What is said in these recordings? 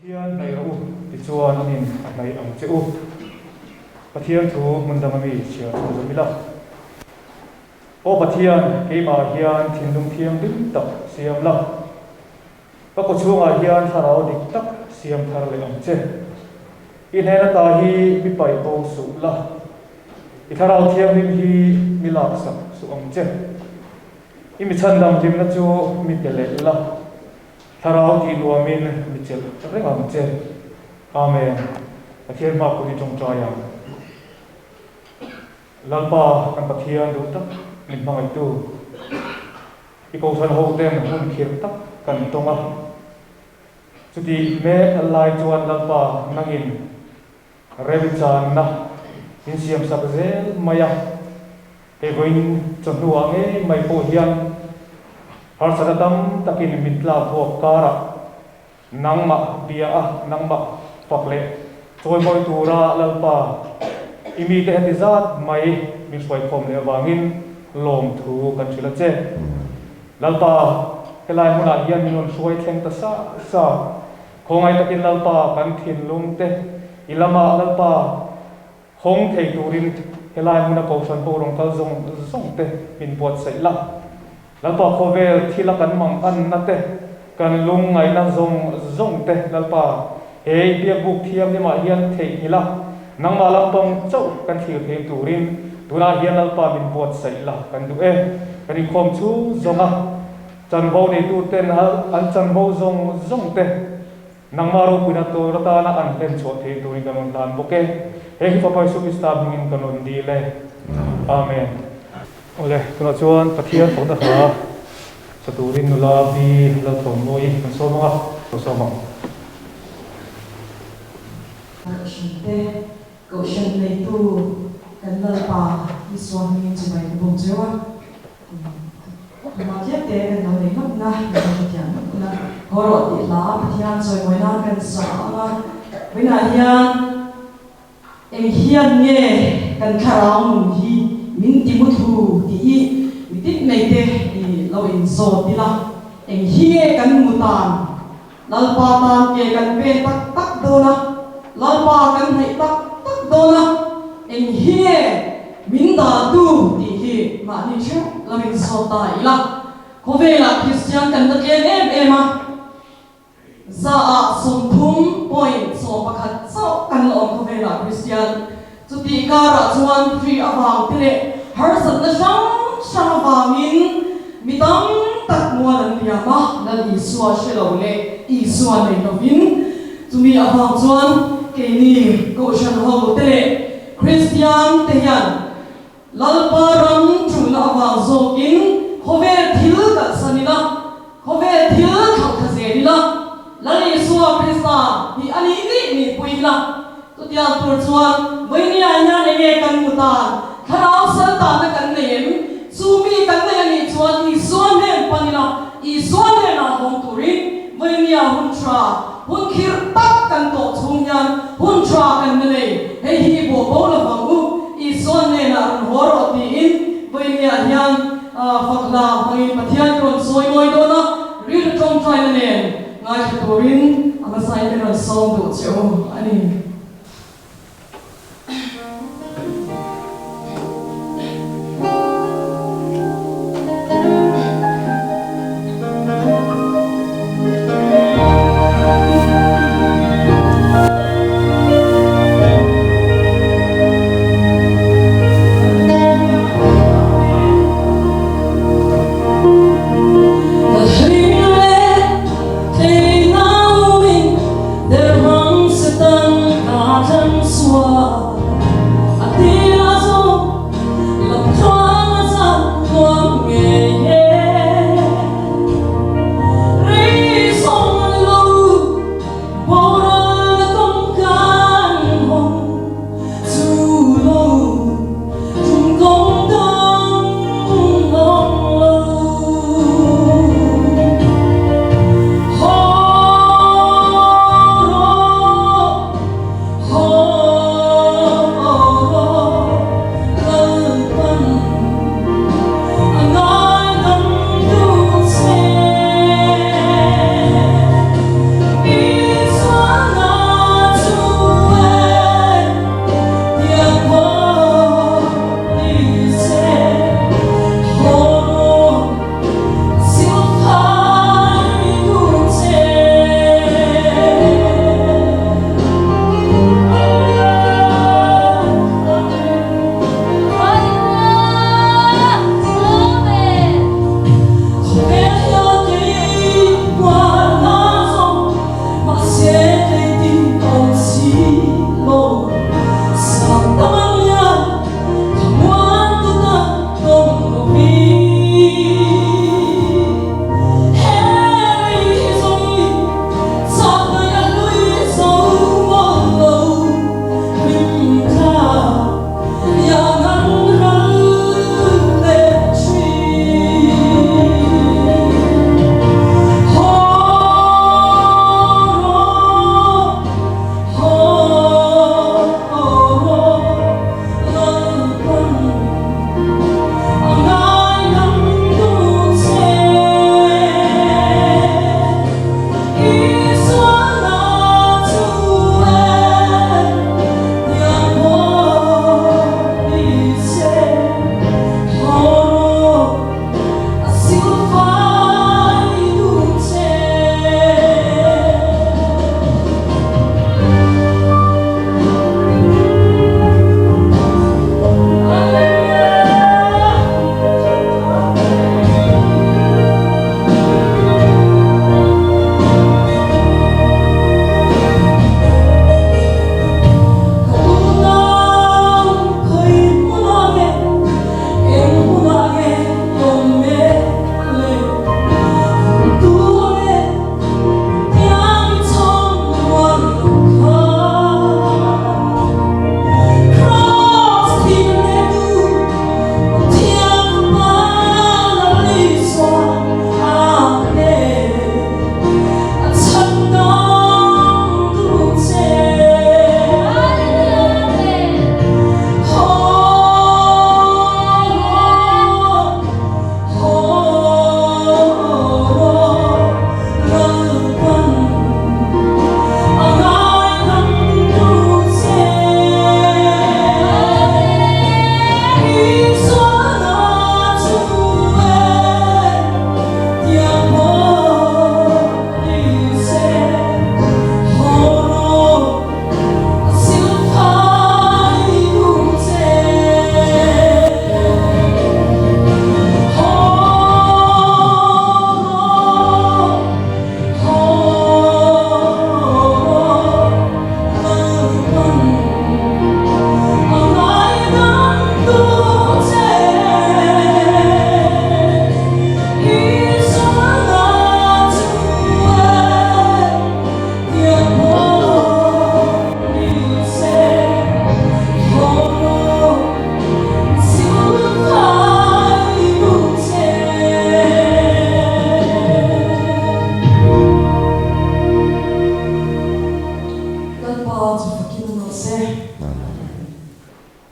Pathian hnaih rawh u, tichuan an in a hnaih ang che u. Pathian thu hmun danga mi chhiar chhunzawm ila. Aw Pathian, keimah hian thinlung thianghlim tak siam la. Ka kawchhungah hian thlarau dik tak siam thar leh ang che. I hnen ata hi mi paih bo suh la. I thlarau thianghlim hi mi laksak suh ang che. I mi chhandam hlimna chu mi pe leh la. Thlarau tih nuamin mi chelh reng ang che. Amen. Pathian hma pawh hi tawngtai ang. Lalpa kan Pathian duh tak min hmangaihtu. I kohhran ho ten hun khirh tak kan tawng a. Chutih mek lai chuan Lalpa nangin remchanna min siamsak zel mai a. Hei vawiin chawhnuah ngei mai pawh hian harsatna tam takin min tlak buak karah nangmah bia a, nangmah fak leh chawimawi tura Lalpa i mite heti zat mai min hruaikhawm leh avangin lawmthu kan hrilh a che. Lalpa, helai hmunah hian min rawn hruai thleng ta sa sa. Khawngaih takin Lalpa kan thinlung te i lamah Lalpa, Hawng thei turin helai hmuna kohhran ho rawn kal zawng zawng te min buatsaih la. Lalpa khawvel thila kan mang anna te, kan lungngaihna zawng zawng te Lalpa he i biakbuk thianghlimah hian theihnghilh a, nangmah lampang chauh kan thlir thein turin tunah hian Lalpa min buatsaih la kan duh e. Kan inkhawm chhung zawnga chanvo neituten an chanvo zawng zawng te, Nangmah ropuina tur atana an hlen chhuah thei turin kan rawn hlan bawk e. He hi Fapa Isu Krista hmingin kan rawn dil e. Amen. Awle, tunah chuan Pathian fakna hla sa turin nula Pi Lalthawmmawi kan sawm ang a, lo sawm ang. Kohhran te, Kohhran neitu kan Lalpa Isua hmingin chibai ka bawk cheu a. Tumah tlem te kan lo nei ngawt na, kan lo hrethiam ngawt na, haw rawh tih hla Pathian chawimawi nan kan sa ang a, vawiinah hian eng hian nge kan thlarau nun hi min ti mu thu tih hi mi tin mai te i lo inzawt ila, eng hi nge kan mu tan Lalpa tan ke kan pen tak tak dawn a, Lalpa kan hnaih tak tak dawn a, eng hi nge min daltu tih hi mahni theuh lo insawt ta ila. Khawvelah Kristian kan la tlem em em a, zaah 30 point 11 chauh kan la awm khawvelah Kristian. Chutih karah chuan hri avang te leh harsatna hrang hrang avangin mi tam tak mual an liam a, Lal Isua hre lo leh Isua nei lovin. Chumi avang chuan keini Kohhran ho te leh Kristian te hian Lalpa ram ṭulna avang zawkin khawvel thil kalhsan ila, khawvel thil thlauh tha zel ila, Lal Isua Krista hi a nih nih nih pui ila. Chutiang tur chuan Vawinia hian enge kan hmu tan? Thlarau sal tanna kan nei em? Chu mi kan nei a nih chuan Isua hnen pan ila, Isua hnenah hawng turin Vawinia hun tha, hun khirh tak kan tawh chhung hian hun tha kan la nei. Hei hi i bawh bo lovang u, Isua hnenah rawn haw rawh tiin Vawinia hian fakhla hmangin Pathian ka rawn sawi mawi dawn a, rilru tawngtaina nen Ngaithla turin a hmasain ka rawn sawm duh che u a ni.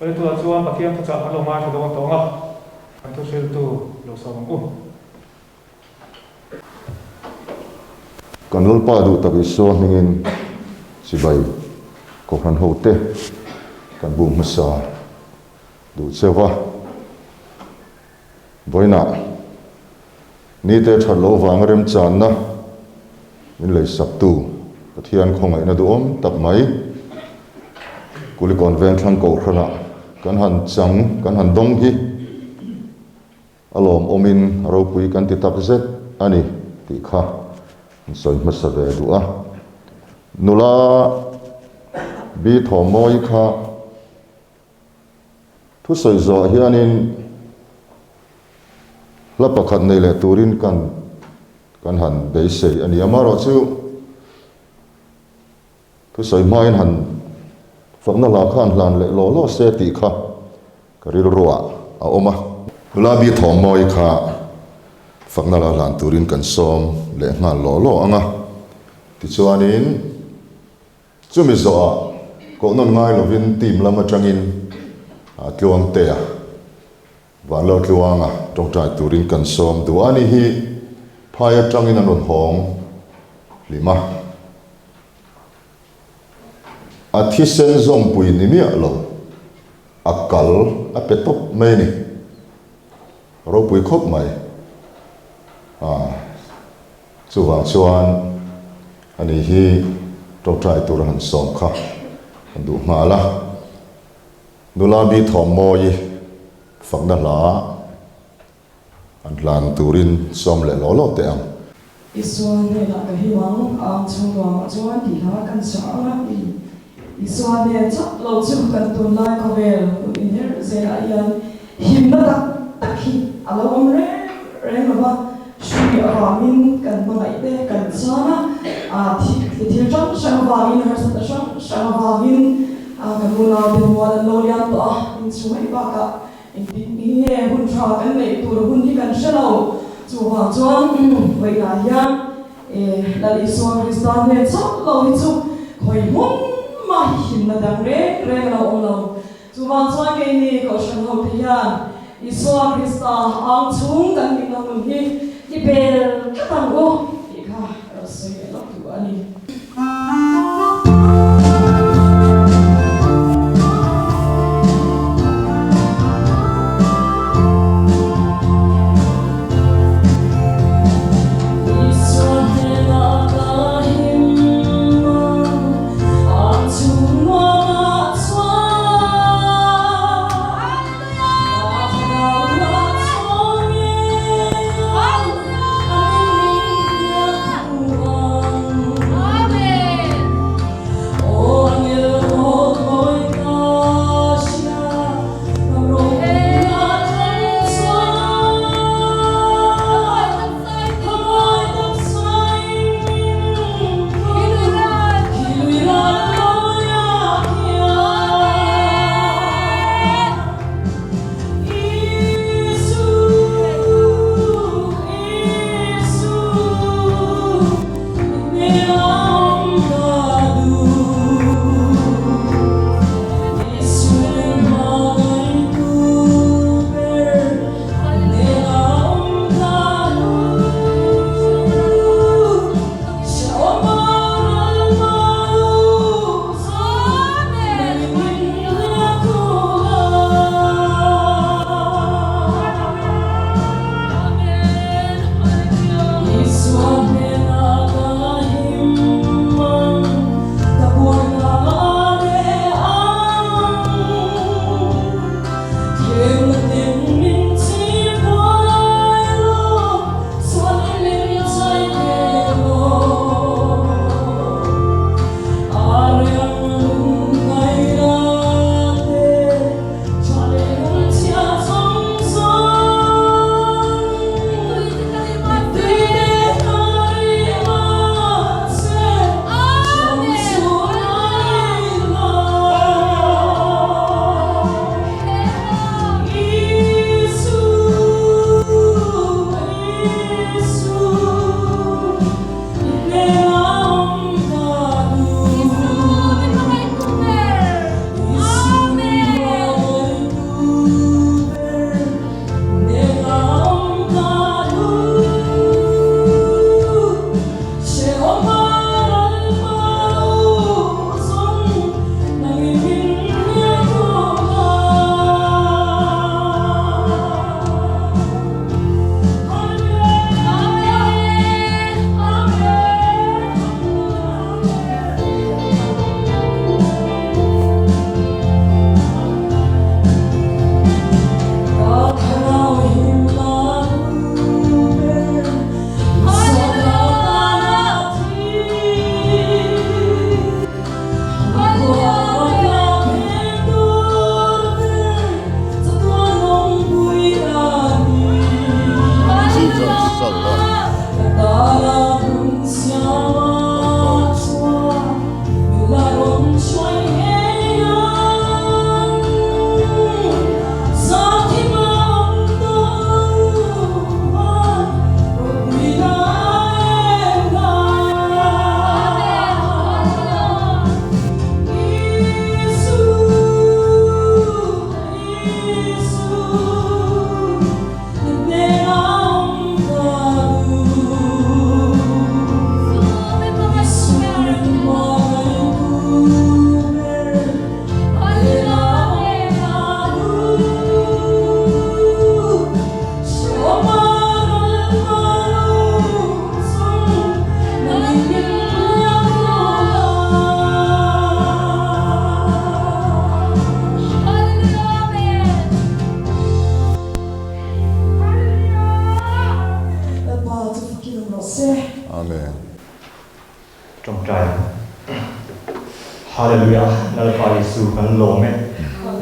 Pawlituah chuan Pathian thuchah kan lo ngaithla dawn tawng a, kan thuhriltu lo sawm ang u. Kan Lalpa duh tak Isua hmingin chibai Kohhran hote kan bu hmasa duh cheu va. Vawiinah nite that loh vanga remchanna min leisaktu Pathian khawngaihna duhawm tak mai Kulikawn Vengthlang Kohhranah kan han chang, kan han dawng hi A lawmawmin a ropui kan ti tak zet a ni tih kha an sawi hmasa ve duh a. Nula Bi Thawmmawi kha thusawi zawh hianin hla pakhat nei leh turin kan kan han beisei a ni. Amaherawhchu Thusawi hmain han fakna hla kha an hlan leh law law se tih kha ka rilruah a awm a. Nula bi thawmmawi kha fakna hla hlan turin kan sawm leh nghal law law ang a. Tichuanin chumi zawhah kohnawn ngai lovin team lam atangin Tluangtea Vanlo Tluanga tawngtai turin kan sawm duh a ni hi phai atangin an rawn hawng hlim a. A thisen zawmpui ni miah lo, a kal a pe tawp mai a ni. Ropui khawp mai. A, chuvang chuan ani hi tawngtai tur a han sawm kha an duh nghal a. Nula bi thawmmawi fakna hla an hlan turin sawm leh law law teh ang. Isua hnenah ka him ang, a ang chhung nuamah chuan tih hla kan sa ang a ti. Isua hnen chauh lo chu kan tunlai khawvel hun inher zelah hian himna tak tak hi a lo awm reng reng lo va, hri avangin kan hmangaih te kan chan a, a thil hrang hrang avangin harsatna hrang hrang avangin kan unau te mual an lo liam tawh a, inchhung mai bakah Engtik nge hun tha kan neih tur hun hi kan hre lo. Chuvang chuan vawiinah hian Lal Isua Krista hnen chauh lo hi chu khawi hmun mah hi himna dang reng reng a lo awm lo. Chuvang chuan keini Kohhran hote hian Isua Krista ang chhung kan himna hmun hi i bel tlat ang u tih kha ka lo sawi leh lawk duh a ni. Hallelujah Lalpa Isu kan lawm e.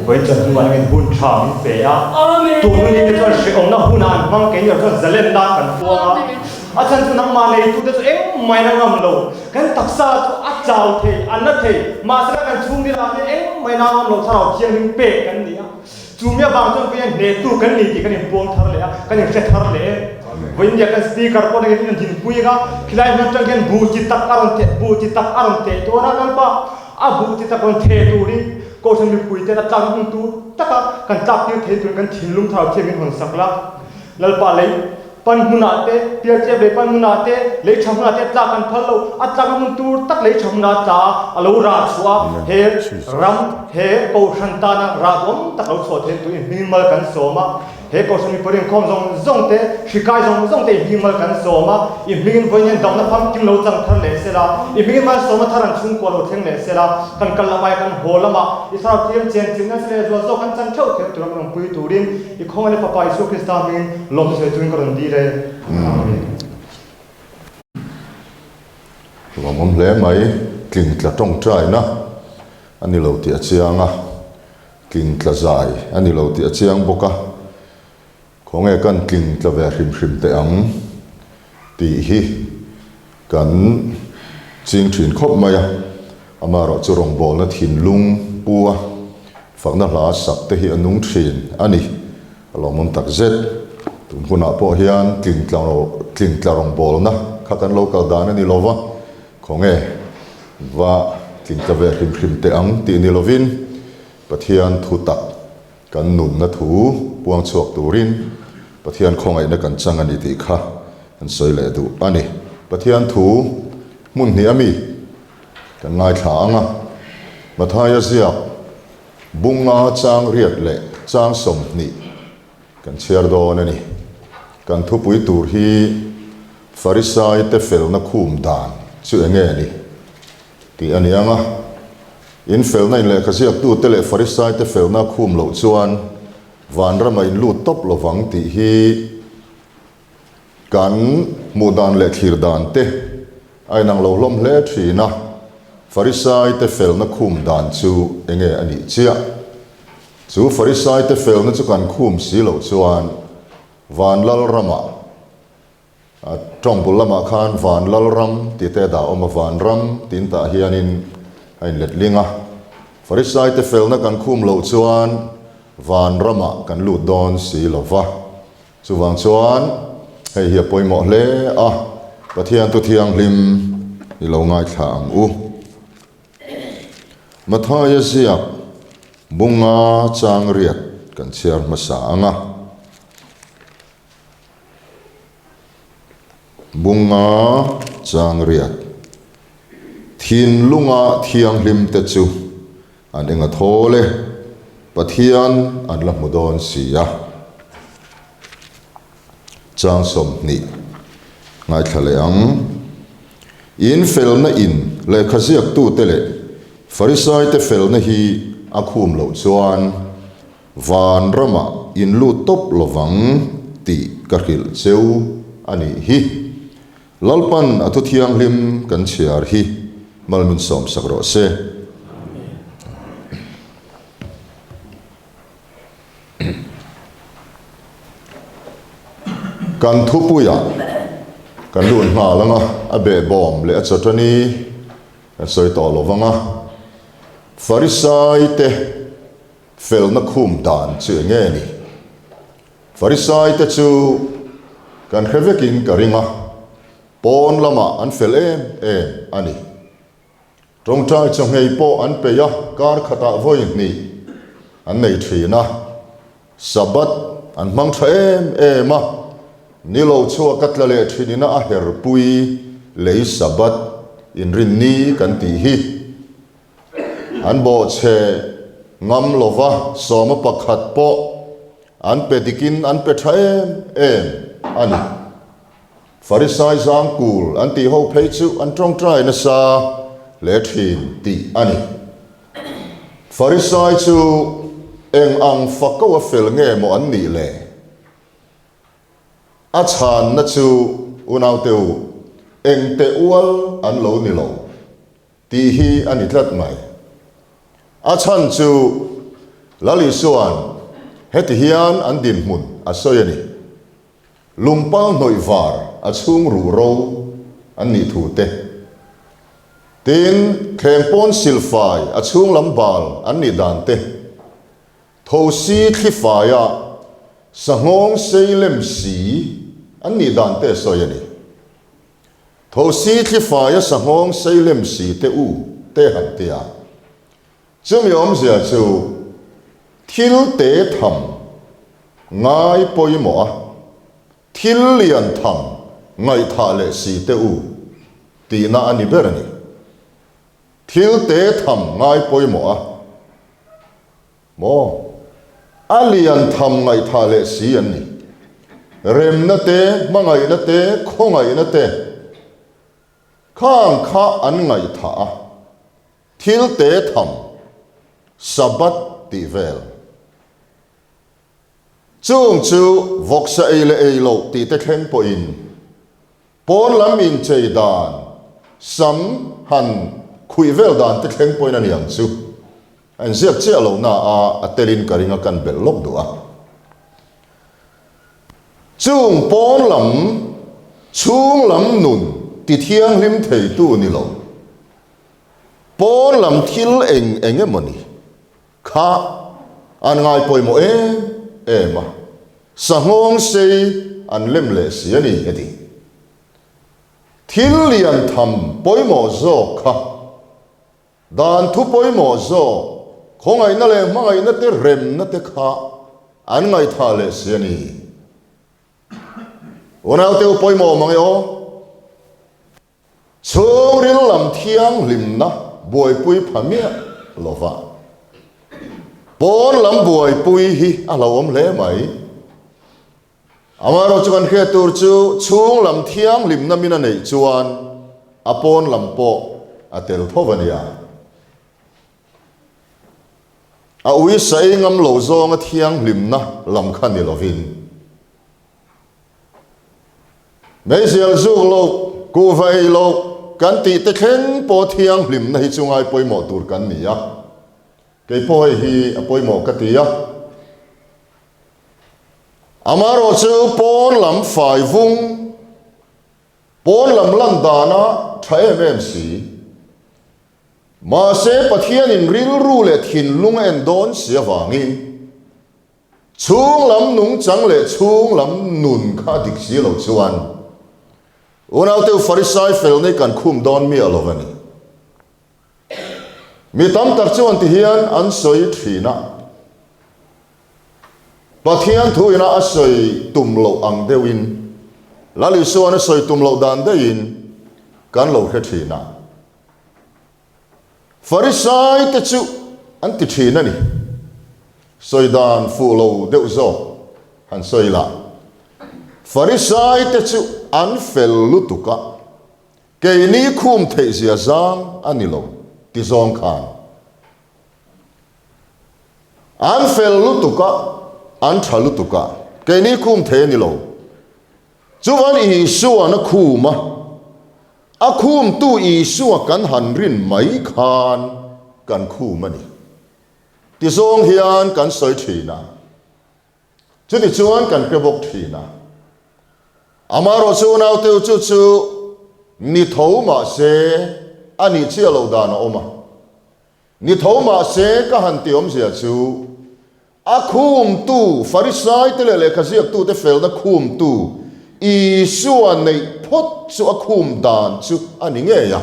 Vawiin chuan hnuah hian hun tha min pe a. Tun hun hi chuan hrehawmna hunah an hmang keini erawh chuan zalenna kan puang a. A chhan chu nangmah neitute chu engmah in a ngam lo. Kan taksa chu a chau thei, a na thei. Mahse kan chhungrilah hian engmah in a ngam lo thlarau thianghlim pek kan ni a. Chu mi avang chuan vawiin hnehtu kan ni tih kan inpuang thar leh a, kan inhre thar leh e. Vawiin nia kan speaker pawh nen in dinpui anga khilai hmun atang hian buh chi tak a rawn theh, buh chi tak a rawn theh dawn a, Lalpa a buh chi tak rawn theh turin Kohhran mipui ten a tlakna hmun tur taka kan tlak tir thei turin kan thinlung thar thiam in hawn sak la. Lalpa lei pan hmunah te, pialtlep lei pan hmunah te, lei tha hmunah te tlak kan phal lo, a tlakna hmun tur tak lei tha hmunah a tla a, a lo rah chhuah a, he ram, he Kohhran tana rah duam tak lo chhuah theih turin hming mal kan sawm a, he Kohhran mipui rinkhawm zawng zawng te, hri kai zawng zawng te i hming mal kan sawm a, i hmingin vawiin hian damna famkim lo chang thar leh sela, i hmingin malsawmna thar an chhungkua lo thleng leh sela, kan kal lamah kan haw lamah i thlarau thiam chen chilh nasa leh zual zawk kan chan theuh theuh tura min awmpui turin I khawngaih leh Fapa Isua Krista hmingin lawmna sawi chungin ka rawn dil e. Amen. Lawmawm hle mai, tling tla tawngtaina a ni lo tih a chiang a, tling tla zai a ni lo tih a chiang bawk a, khawnge kan tling tla ve hrim hrim teh ang tih hi kan ching thin khawp mai a, amaherawhchu rawngbawlna thinlung pu a Fakna hla sak te hi a nung thin a ni. A lawmawm tak zet. Tun hunah pawh hian tlingtla rawngbawlna kha kan lo kal dan a ni lo va, khawnge va tlingtla ve hrim hrim teh ang tih ni lovin Pathian thu tak kan nunna thu puang chhuak turin Pathian khawngaihna kan chang a ni tih kha kan sawi leh duh a ni. Pathian thu hmun hnih a mi? Kan ngaithla ang a, Mathaia ziak bunga chang riat leh chang 20 kan chhiar dawn a ni. Kan thupui tur hi Farisai te felna khum dan chu enge ni tih a ni ang a. In felna in lehkha ziaktute leh Farisai te felna khum loh chuan vanrama in lut tawp lovang tih hi Kan hmuh dan leh thlir dan te a inang lo hlawm hle thin a, Farisai te felna khum dan chu enge a nih chiah? Chu Farisai te felna chu kan khum si loh chuan Van Lal ramah, a tawng bul lamah khan Van Lal ram tih te a dah awm a, Van ram tiin tah hianin a inletling a. Farisai te felna kan khum loh chuan Van ramah kan lut dawn si lo va. Chuvang chuan hei hi a pawimawh hle a, Pathian thu thianghlim i lo ngaithla ang u. Mathaia ziak bunga chang riat kan chhiar hmasa ang a. Bunga chang riat thinlunga thianghlim te chu An eng a thawl e, Pathian an la hmu dawn si a. Chang 20 ngaithla leh ang. In felna in lehkha ziaktute leh Farisaite felna hi a khum loh chuan van ramah in lut tawp lovang tih ka hrilh cheu a nih hi. Lalpan a thu thianghlim kan chhiar hi mal min sawmsak rawh se. Kan thupuiah kan lut nghal ang a, a behbawm leh a chawtani kan sawi tawh lo vang a. Farisaite felna khum dan chu eng nge ni? Farisaite chu kan hre vekin ka ring a, pawn lamah an fel em em a ni. Tawngtai chawhmei pawh an peih a, kar khatah vawi hnih an nei thin a, Sabbath an hmang tha em em a, ni lo chhuak a tla leh thin ina a herpui lei Sabbath inrinni kan tih hi. An bawhchhe ngam lova sawma pakhat pawh an pe dikin an pe tha em em a ni. Farisai zangkul an tih ho phei chu an tawngtai nasa hle thin tih a ni. Farisai chu eng ang fako a fel nge maw an nih le? A chhanna chu unaute u, engte ual an lo ni lo. Tih hi a ni tlat mai. A chhan chu Lal Isua'n heti hian an dinhmun a sawi a ni, Lungpal hnawih var a chhung ruh ro an nih thu te, tin, thleng pawn silfai a chhung lam bal an nih dan te, thosi thli faia sanghawng sei lem si an nih dan te a sawi a ni. Thosi thli faia sanghawng sei lem si te u te han ti a. Chumi awmzia chu thil te tham ngai pawimawh a, thil lian tham ngaihthah leh si te u tihna a ni ber a ni. Thil te tham ngai pawimawh a maw? A lian tham ngaihthah leh si an ni. Remna te, hmangaihna te, khawngaihna te khang kha an ngaihthah a. Thil te tham, Sabbath tih vel. Chung chu vawksa ei leh ei loh tih te thleng pawhin pawn lam inchei dan, sam han khuih vel dan te thleng pawhin a ni ang chu. A inziak chiah lo na a, a telin ka ring a kan belh lawk duh a. Chung pawn lam, chhung lam nun ti thianghlim theitu ni lo. Pawn lam thil eng eng emaw ni kha an ngai pawimawh em em a, sanghawng sei an lem leh si a ni a ti. Thil lian tham pawimawh zawk kha dan thu pawimawh zawk khawngaihna leh hmangaihna te remna te kha an ngaihthah leh si a ni. Unaute u pawimawh mang e aw. Chhungril lam thianghlimna buaipui pha miah lova pawn lam buaipui hi a hlauhawm hle mai. Amaherawhchu chu kan hriat tur chu chhung lam thianghlimna min a neih chuan a pawn lam pawh a tel tho a nia. A uisa ei ngam lo zawnga thianghlimna lam kha ni lovin. Meizial zuk loh, kuhva ei loh kan tih te thleng pawh thianghlimna hi chu ngai pawimawh tur kan ni a. Kei pawh hei hi a pawimawh ka ti a. Amaherawh chu pawn lam fai vung, pawn lam lan dana tha em em si. Mahse Pathianin rilru leh thinlung a en dawn si avangin Chhung lam nungchang leh chhung lam nun kha a dik si lo chuan unaute u Farisai fel nei kan khum dawn miah lo a ni. Mi tam tak chuan ti hian an sawi thin a, Pathian thu ina a sawi tum loh ang deuhin, Lal Isua'n a sawi tum loh dan deuhin kan lo hre thin a. Farisai te chu an ti thin a ni. Sawi dan fuh lo deuh zawk han sawi la. Farisai te chu an fel lutuk a, keini khum theih zia zang a ni lo ti zawng khan. An fel lutuk a, an tha lutuk a, keini khum thei a ni lo. Chuan Isua'n a khum a, a khumtu Isua kan han rin mai khan kan khum a ni. Tizawng hian kan sawi thin a, chutichuan kan hre bawk thin a. Amaherawhchu unauteu chu chu ni tho mahse a nih chiah loh dan a awm a. Ni tho mahse ka han ti awmzia chu, a khumtu Farisaite leh lehkhaziaktute felna khumtu Isua neih phawt chu a khum dan chu a ni ngei a.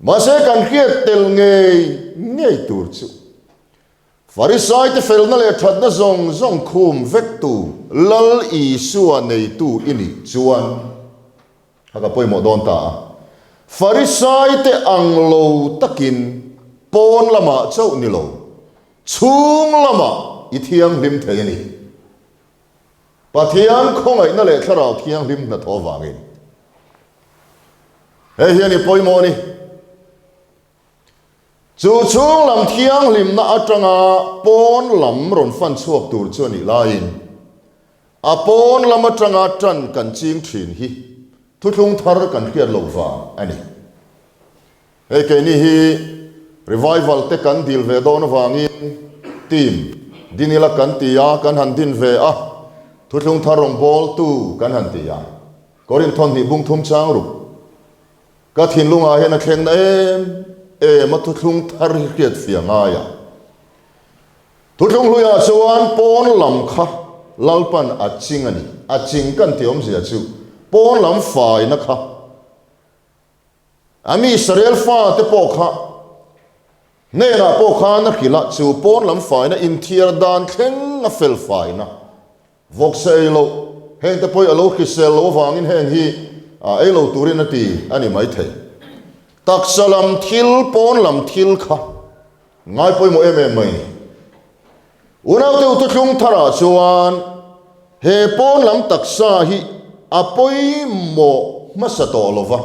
Mahse kan hriat tel ngei ngei tur chu Farisaite felna leh thatna zawng zawng khum vektu Lal Isua neitu i nih chuan, A ka pawimawh dawn ta a. Farisaite ang lo takin pawn lamah chauh ni lo, chhung lamah i thianghlim thei a ni. Pathian khawngaihna leh Thlarau Thianghlim hnathawh avangin. Hei hian i pawimawh a ni. Chu chhung lam thianghlimna atanga pawn lam rawn fan chhuak tur chu a nih laiin, a pawn lam atanga tan kan ching thin hi thuthlung thar kan hriat loh vang a ni. Hei keini hi. Revival te kan dil ve dawn avangin team din ila kan ti a, kan han din ve a, Thuthlung thar rawngbawltu kan han ti a. Korinth thawhnih bung thum chang ruk. Ka thinlungah hian a thleng na em em a thuthlung thar hi hriat fia ngai a. Thuthlung hluiah chuan pawn lam kha Lalpan a ching a ni. A ching kan tih awmzia chu pawn lam faina kha a mi Israel fate pawh kha hnenah pawh khan a hrilh a, chu pawn lam faina inthiar dan thleng a fel faina. Vawksa ei loh, hengte pawh hi a lo hrisel loh avangin heng hi ei lo turin a ti a ni maithei. Taksa lam thil, pawn lam thil kha ngai pawimawh em em mai ni. Unaute u thuthlung tharah chuan he pawn lam taksa hi a pawimawh hmasa tawh lo va,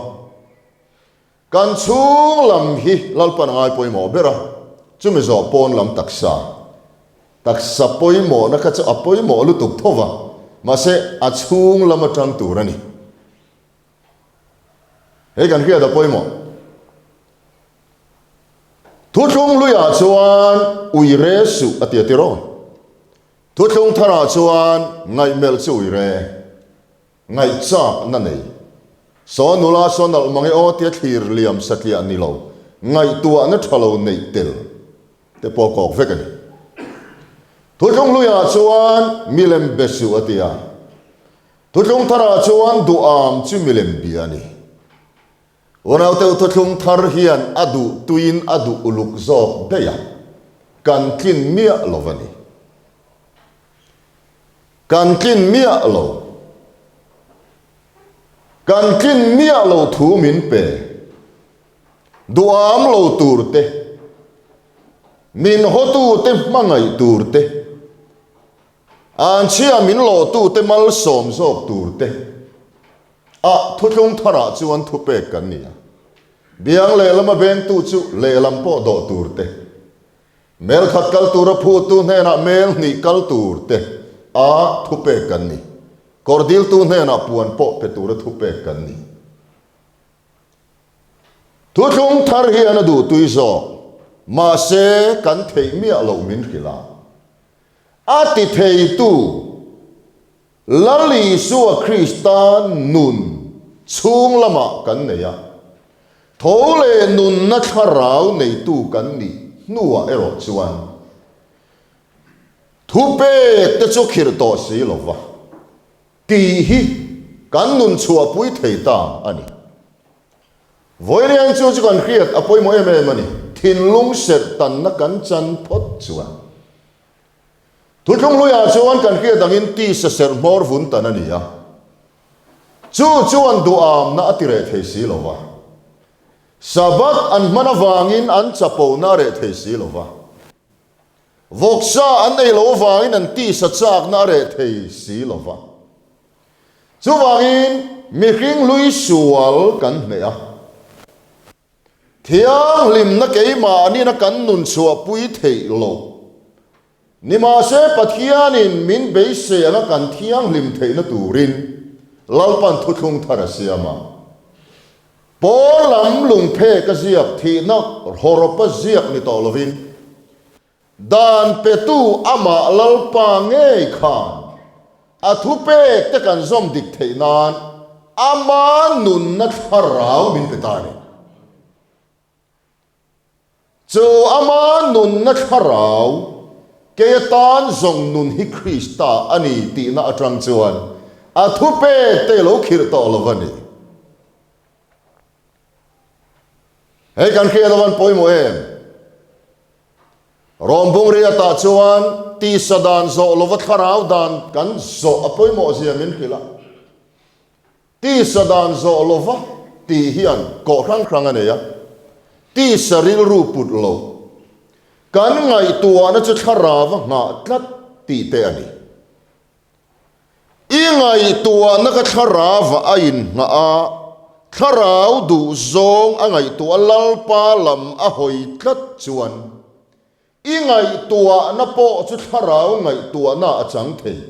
kan chhung lam hi Lalpan a ngai pawimawh ber a, chumi zawh pawn lam taksa, taksa pawimawhna kha chu a pawimawh lutuk tho va, mahse a chhung lam atang tur a ni. Hei kan hriat a pawimawh. Thuthlung hluiah chuan ui re suh a ti a ti rawn. Thuthlung tharah chuan ngaihmelh chu ui re, ngaihchak na nei. Saw nula saw nalh mange aw tia thlir liam satliah ni lo, ngaihtuahna tha lo neih tel te pawh kawk vek a ni. Thuthlung hluiah chuan milem be suh a ti a. Thuthlung tharah chuan duham chu milem bia a ni. Unaute thuthlung thar hian a duh tuiin a duh uluk zawk daih a, kan tlin miah lo a ni. Kan tlin miah lo. Kan tlin miah lo thu min pe. Duham lo tur te, min hawtute hmangaih tur te, anchhia min lawhtute malsawm zawk tur te, A thuthlung tharah chuan thupek kan ni a, biang lehlama bengtu chu lehlam pawh dawh tur te, mel khat kal tura phuttu hnenah mel hnih kal tur te a thupek kan ni. Kawr diltu hnenah puan pawh pe tura thupek kan ni. Thuthlung thar hian a duhtui zawk, mahse kan theih miah loh min hrilh a, a ti theitu, Lal Isua Krista nun chhung lamah kan nei a, tho leh nunna thlarau neitu kan nih hnuah erawh chuan thupek te chu khirh tawh si lo va tih hi kan nun chhuahpui thei ta a ni. Vawiin chu chu kan hriat a pawimawh em em a ni, thinlung serh tanna kan chan phawt chuan. Thuthlung hluiah chuan kan hriat angin tisa serh hmawr vun tan a ni a, chu chuan duhamna a ti reh thei si lo va. Sabbath an hman avangin an chapona a reh thei si lo va. Vawksa an ei lo avangin an tisa chakna a reh thei si lo va. Chuvangin mihring hlui sual kan hneh a. Thianghlimna keimahnin a kan nun chhuahpui theih loh. Nimahse Pathianin min beisei anga kan thianghlim theihna turin Lalpan thuthlung thar a siam a. Pawl lam lungphek a ziak thihna hawrawpa ziak ni tawh lovin Dan petu amah Lalpa ngei khan a thupek te kan zawm dik theih nan ama nunna thlarau min pe ta a ni. Chu ama nunna thlarau kei atan zawng nun hi Krista a ni tihna atang chuan a thupek te lo khirh tawh lo a ni. Hei kan hriat avan pawimawh em? Rawmbung riatah chuan tisa dan zawh lova thlarau dan kan zawh a pawimawh zia min hrilh a. Tisa dan zawh lova tih hian kawh hrang hrang a nei a. Tisa rilru put lo. Kan ngaihtuahna chu thlarau a nghah tlat tih te a ni. I ngaihtuahna ka thlarauah a inngah a, thlarau duhzawng a ngaihtuah Lalpa lam a hawi tlat chuan i ngaihtuahna pawh chu thlarau ngaihtuahna a chang thei.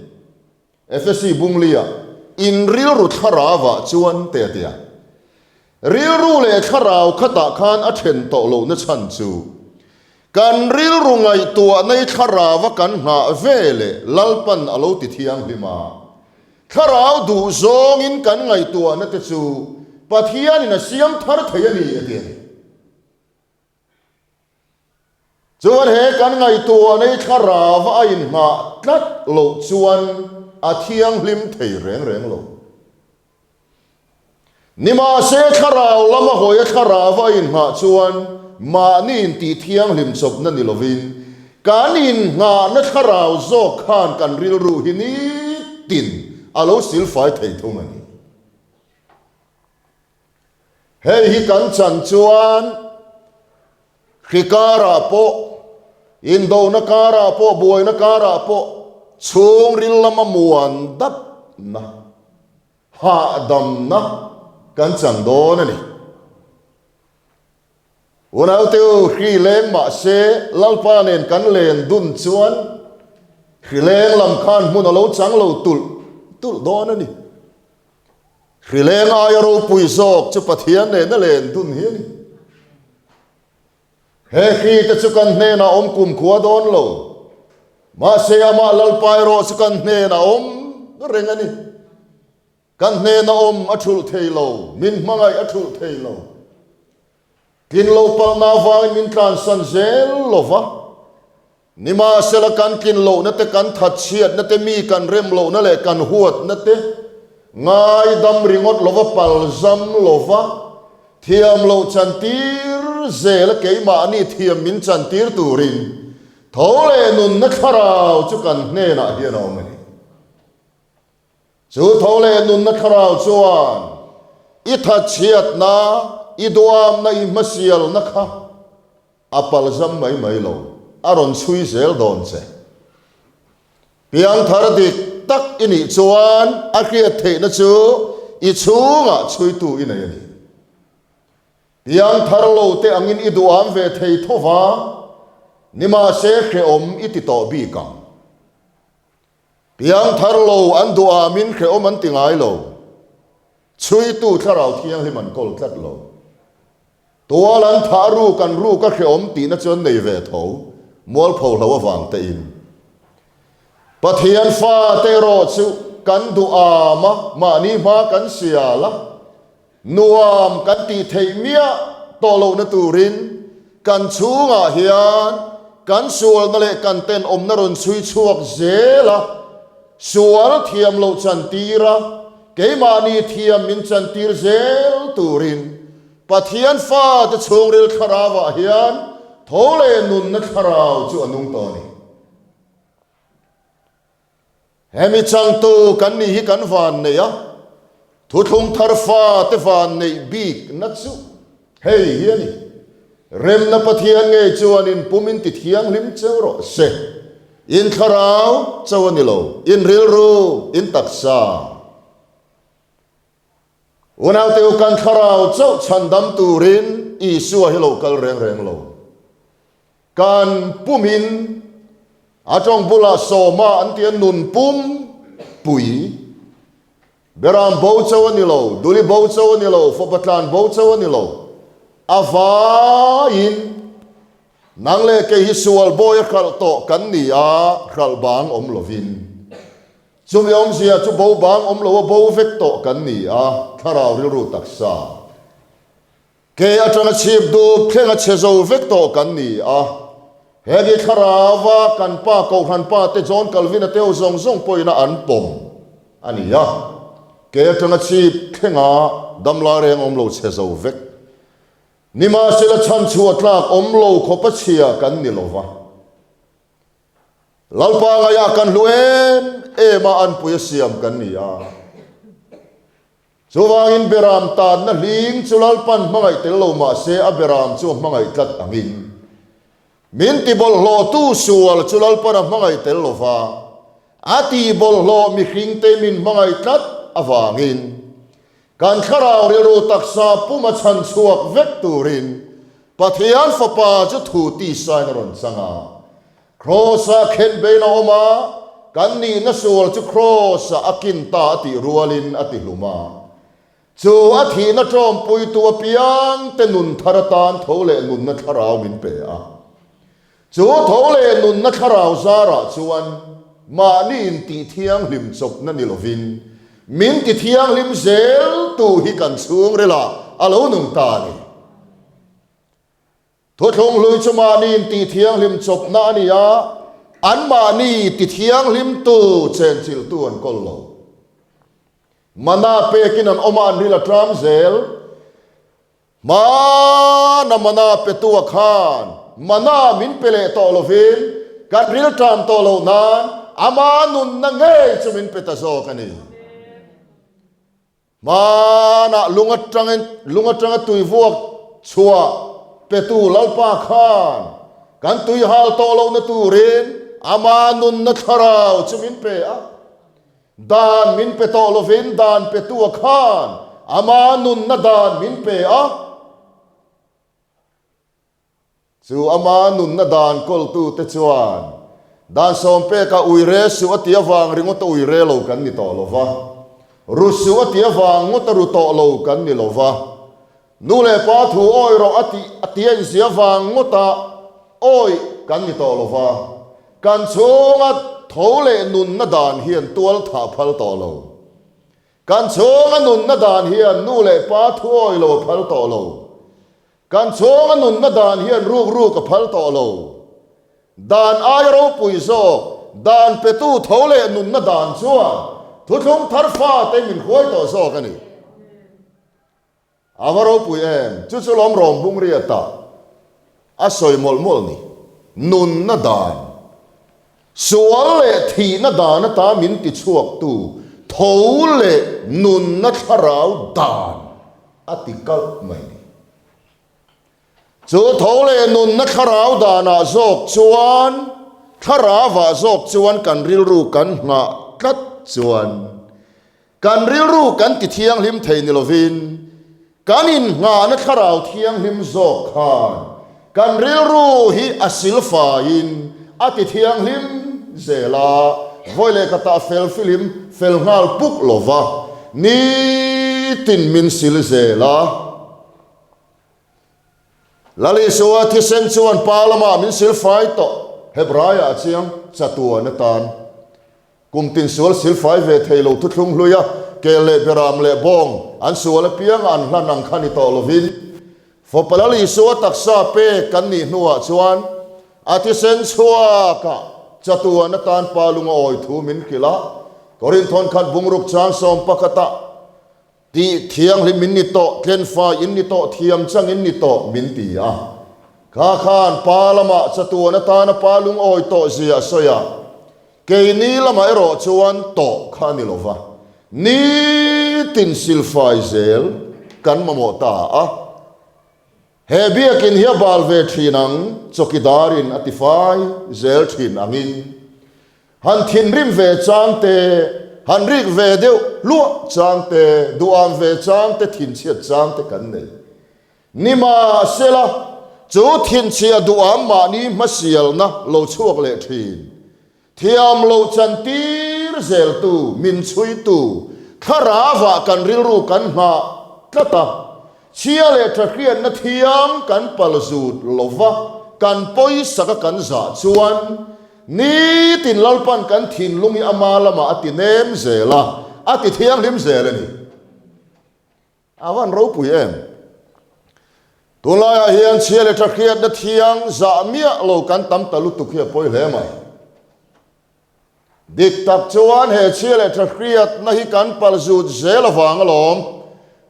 Efesi Bunglia, In rilru thlarauah chuan te a ti a. Rilru leh thlarau khatah khan a then tawh lohna chhan chu. Kan rilru ngaihtuahna i thlarau a kan nghah ve leh Lalpan a lo ti thianghlim a. Thlarau duh zawngin kan ngaihtuahna te chu Pathianin a siam thar thei a ni, a ti a ni. Chuan he kan ngaihtuahna i thlarau a inngah tlat loh chuan a thianghlim thei reng reng lo. Nimahse, thlarau lama hawia thlarau a inngah chuan mahni intih thianghlim chawpna ni lovin, kan innghahna thlarau zawk khan kan rilru hi nitin a lo silfai thei thung a ni. Hei hi kan chan chuan hri karah pawh, indona karah pawh, buaina karah pawh chhungril lama muan dapna, Hahdamna kan chang dawn a ni. Unaute u, hri leng mah se Lalpa nen kan len dun chuan hri leng lam khan hmun a lo chang lo tulh tulh dawn a ni. Hri leng aia ropui zawk chu Pathian nena len dun hi a ni. He hri te chu kan hnenah awm kumkhua dawn lo, mahse amah Lalpa erawh chu kan hnenah awm reng a ni. Kan hnena awm a thulh thei lo, min hmangaih a thulh thei lo. Tlin lo palhna avangin min tlansan zel lo va, nimahsela kan tlin lohna te, kan thatchhiatna te, mi kan rem lohna leh kan huatna te ngaidam ringawt lova palzam lova thiam loh chantir zela keimahni thiam min chantir turin tho leh nunna thlarau chu kan hnenah hian a awm a ni. Chu tho leh nunna thlarau chuan i thatchhiatna, i duamna, i hmasialna kha a palzam mai mai lo, a rawn chhui zel dawn che. Piangthar dik tak i nih chuan a hriat theihna chu i chhungah chhuitu i nei a ni. Piangthar lo te angin i duham ve thei tho va, nimahse hrehawm i ti tawh bik ang. Piangthar lo an duhamin hrehawm an ti ngai lo. Chhuitu thlarau thianghlim an kawl tlat lo. Tual an thah ruk an ruk a hrehawm tihna chu an nei ve tho, mualpho hlo avang tein. Pathian fate erawh chu kan duh am a, mahni hma kan sial a, nuam kan tih theih miah tawh lohna turin kan chhungah hian kan sualna leh kan tenawmna rawn chhui chhuak zel a, sual thiam loh chantir a, keimahni thiam min chantir zel turin Pathian fate chhungril thlarauah hian tho leh nunna thlarau chu a nung tawh a ni. Hemi changtu kan nih hi kan van neih a, thuthlung thar fate van neih bikna chu hei hi a ni. Remna Pathian ngei chuan in pum in ti thianghlim cheu rawh se. In thlarau chau a ni lo, in rilru, in taksa. Unaute u kan thlarau chauh chhandam turin Isua hi lo kal reng reng lo. Kan pumin a tawng bulah sawma an tia nun pum pui. Beram bo chauh a ni lo, duli bo chauh a ni lo, fapa tlan bo chauh a ni lo. A vaiin nang leh kei hi sual bawi a hralh tawh kan ni a, hralh bang awm lovin. Chumi awmzia chu bo bang awm lo a bo vek tawh kan ni a, thlarau rilru taksa ke atanga chhip dup thleng a chhe zo vek tawh kan ni a. Hemi thlarauva kan pa Kohhran pa te John Calvin-a teu zawng zawng pawhin a an pawm a ni a, ke atanga chhip thlenga damlai reng awm lo chhe zo vek. Nimahsela chhanchhuah tlak awm lo khawp a chhia kan ni lova. Lalpa ngaiah kan hlu em em a anpui a siam kan ni a. Chuvangin beram tanna hling chu Lalpan hmangaih tel lo mah se a beram chu a hmangaih tlat angin min ti bawlhhlawhtu sual chu Lalpan a hmangaih tel lo va, a ti bawlhhlawh mihringte min hmangaih tlat avangin kan thlarau rilru taksa puma chhan chhuak vek turin Pathian Fapa chu thu tisain a rawn chang a. Kraws-a khenbein a awm a, kan nihna sual chu Kraws-ah a kin ta a tih rualin a ti hlum a. Chu a thihna ṭawmpuitu apiangte nun thar atan tho leh nunna thlarau min pe a. Chu tho leh nunna thlarau zarah chuan mahni intih thianghlim chawpna ni lovin min ti thianghlim zel tu hi kan chhungrilah a lo nung ta a ni. Thuthlung hlui chu mahni intih thianghlim chawpna a ni a, anmahni ti thianghlimtu chenchilhtu an kawl lo. Mana pekin an awm a, an ril a ṭam zel. Hmana mana petua khan mana min pe leh tawh lovin kan rilṭam tawh loh nan ama nunna ngei chu min pe ta zawk a ni. Hmana lung aṭangin lung aṭanga tui vuak chhuah petu Lalpa khan kan tui hal tawh lohna turin ama nunna thlarau chu min pe a. Dan min pe tawh lovin dan petua khan ama nunna dan min pe a. Chu ama nunna dan kawltute chuan dan sawmpeka uire suh a ti avang ringawta uire lo kan ni tawh lo va, ru suh a ti avang ngawta ru tawh lo kan ni lo va, nu leh pa thu awi rawh a tih a ti a inzia vang ngawta awi kan ni tawh lo va. Kan chhunga tho leh nunna dan hian tual thah phal tawh lo. Kan chhunga nunna dan hian nu leh pa thuawi lo a phal tawh lo. Kan chhunga nunna dan hian ruk ruk a phal tawh lo. Dan aia ropui zawk, dan petu tho leh nunna dan chuan thuthlung thar fate min hruai tawh zawk a ni. A va ropui em? Chu chu lawm rawm bung riata a sawi mawlh mawlh ni. Nunna dan, sual leh thihna dan ata min ti chhuaktu tho leh nunna thlarau dan a ti kalh mai ni. Chu tho leh nunna thlarau danah zawk chuan, thlarauah zawk chuan kan rilru kan nghah tlat chuan, Kan rilru kan ti thianghlim thei ni lovin, kan innghahna thlarau thianghlim zawk khan kan rilru hi a silfaiin a ti thianghlim zel a, vawi leh khatah fel filim fel nghal puk lova nitin min sil zel a. Lal Isua thisen chuan pa lamah min silfai tawh, Hebraiah a chiang, chatuan atan. Kum tin sual silfai ve thei lo thuthlung hlui a, kel leh beram leh bawng an sual apianga an hlan ang kha ni tawh lovin, Fapa Lal Isua taksa pek kan nih hnuah chuan a thisen chhuakah chatuan atan pa lunga awi thu min hrilh a, Korinth thawnkhat bungruk chang sawmpakhatah, Tih thianghlim in ni tawh, tlenfai in ni tawh, thiam chang in ni tawh min ti a. Kha khan pa lamah chatuan atana pa lungawi tawh zia a sawi a, keini lamah erawh chuan tawh kha a ni lo va, nitin silfai zel kan mamawh ta a. He biakin hi a bal ve thin ang, chawkidarin a tifai zel thin angin Han thinrim ve chang te, han rik ve deuh hluah chang te, duham ve chang te, thinchhiat chang te kan nei. Nimahsela, chu thinchhia duham mahni hmasialna lo chhuak leh thin, thiam lo chantir zeltu, min chhuitu, thlarauah kan rilru kan nghah tlat a, chhia leh tha hriatna thiang kan palzut lova kan pawisaka kan zah chuan, Nitin Lalpan kan thinlung hi ama lamah a ti nem zel a, a ti thianghlim zel a ni. A van ropui em? Tunlaiah hian chhia leh tha hriatna thiang zah miah lo kan tam ta lutuk hi a pawi hle mai. Dik tak chuan he chhia leh tha hriatna hi kan palzut zel avang alawm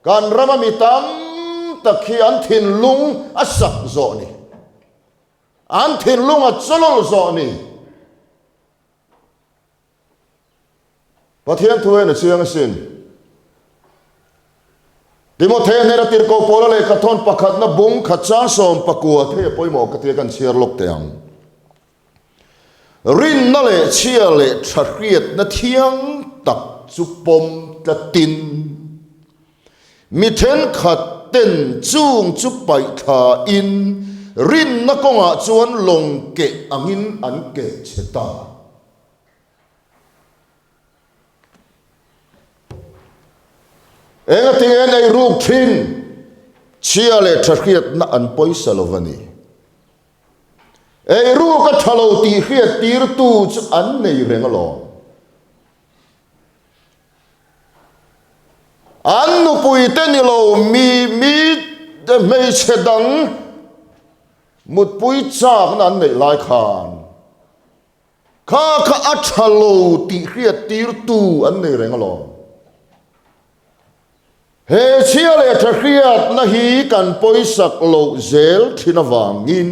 kan rama mi tam tak hi an thinlung a sak zawh ni. An thinlung a chawlawlh zawh ni. Pathian thu en a chiang asin. Timothe hnena tirhkoh Paula lehkha thawn pakhatna bung khat chang 19 thei a pawimawh ka tia kan chhiar lawk teh ang. Rinna leh chhia leh tha hriatna thiang tak chu pawm tlatin. Mi thenkhat ten chung chu paih thla in rinna kawngah chuan lawng keh angin an keh che ta. Engatinge an ei ruk thin? Chhia leh tha hriatna an pawisa lo va ni. Eiruk a tha lo tih hriattirtu chu an nei reng alawm. An nupuite ni lo mi mi hmeichhe dang mutpui chakna an neih lai khan kha kha a tha lo tih hriattirtu an nei reng alawm. He chhia leh tha hriatna hi kan pawisak loh zel thin avangin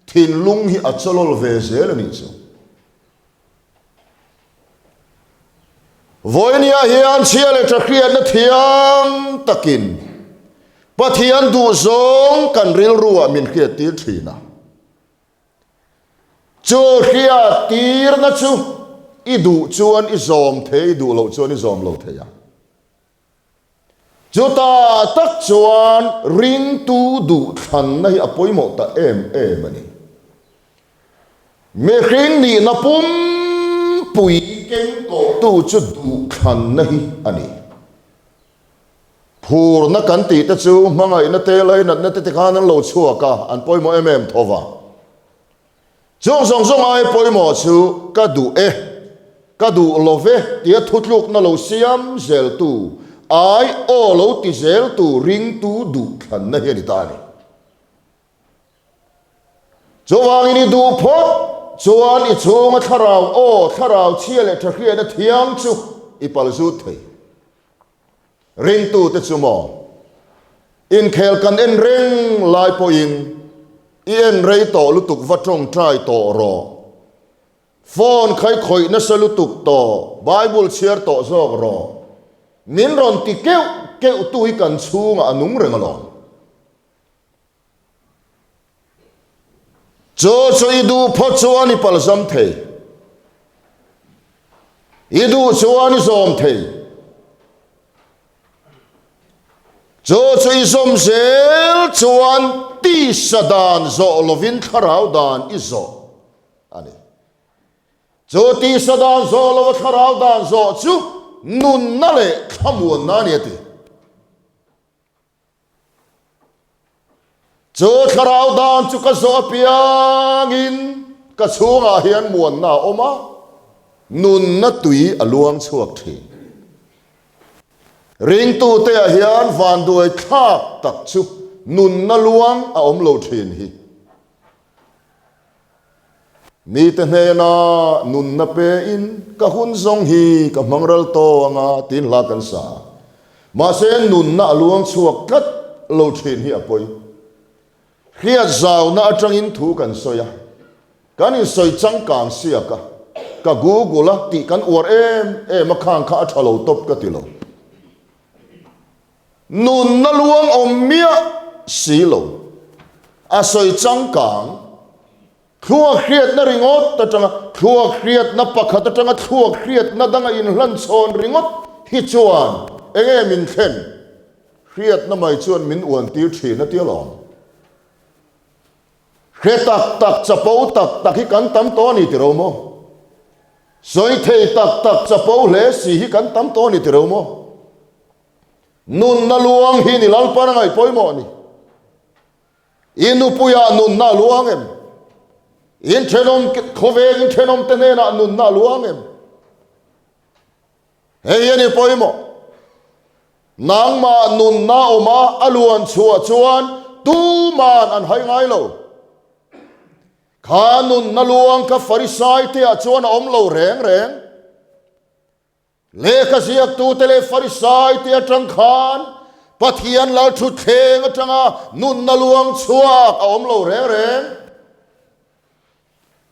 thinlung hi a chawlawl ve zel a nih chu. Vawinia hian chhia leh tha hriatna thiam takin Pathian duhzawng kan rilruah min hriattir thin a. Chu hriattirna chu i duh chuan i zawm thei, i duh loh chuan i zawm lo thei a. Chutah tak chuan ringtu duhthlanna hi a pawimawh ta em em a ni. Mihring nihna pumpui kengkawhtu chu duhthlanna hi a ni. Phurna kan tih te chu hmangaihna te, lainatna te tikhan an lo chhuak a, an pawimawh em em tho va. Chung zawng zawng ai pawimawh chu ka duh e, ka duh lo ve tia thutlukna lo siam zeltu, ai aw lo ti zeltu ringtu duhthlanna hi a ni ta a ni. Chuvangin i duh phawt chuan i chhunga thlarau aw, thlarau chhia leh thahriatna thiang chu i palzut thei. Ringtute chu maw? Inkhel kan en reng lai pawhin i en rei tawh lutuk va tawngtai tawh rawh. Phone kha i khawih nasa lutuk tawh, Bible chhiar tawh zawk rawh. Min rawn ti keuh keuh tu hi kan chhungah a nung reng alawm. Chu chu i duh phawt chuan i palzam thei. I duh chuan i zawm thei. Chu chu i zawm zel chuan tisa dan zawh lovin thlarau dan i zawh a ni. Chu tisa dan zawh lova thlarau dan zawh chu nunna leh thlamuanna a ni a ti. Chu thlarau dan chu ka zawh apiangin ka chhungah hian muanna a awm a, nunna tui a luang chhuak thin. Ringtuteah hian vanduai thlak tak chu nunna luang a awm lo thin hi. Mite hnena nunna pein ka hun zawng hi ka hmang ral tawh anga tiin hla kan sa a. Mahse nunna a luang chhuak tlat lo thin hi a pawi. Hriat zauna atangin thu kan sawi a, kan insawi changkang siak a, ka google a tih kan uar em em a khang kha a tha lo tawp ka ti lo. Nunna luang awm miah si lo. A sawi changkang. Thluak hriatna ringawt atanga thluak hriatna pakhat atanga thluak hriatna danga inhlan chhawn ringawt hi chuan enge min thlen? Hriatna mai chuan min uan tir thin a ti alawm. Hre tak tak, chapo tak tak hi kan tam tawh a ni tiro maw? Sawi thei tak tak, chapo hle si hi kan tam tawh a ni tiro maw? Nunna luang hi ni Lalpan a ngaih pawimawh a ni. I nupuiah nunna a luang em? In thenawm khawveng in thenawm te hnenah nunna a luang em? Hei hi a ni pawimawh. Nangmah nunna awma a luan chhuah chuan tuman an hai ngai lo. Kha nunna luang kha Farisai te ah chuan a awm lo reng reng. Lehkha ziaktute leh Farisaite atang khan Pathian lal thutthleng atanga nunna luang chhuak a awm lo reng reng.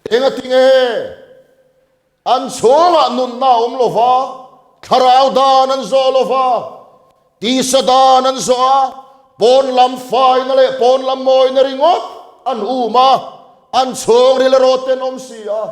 Engati nge an chhungah nunna a awm lo va, thlarau dan an zawh lo va, tisa dan an zawh a, pawn lam faina leh pawn lam mawina ringawt an um a, an chhungril erawh tenawm si a.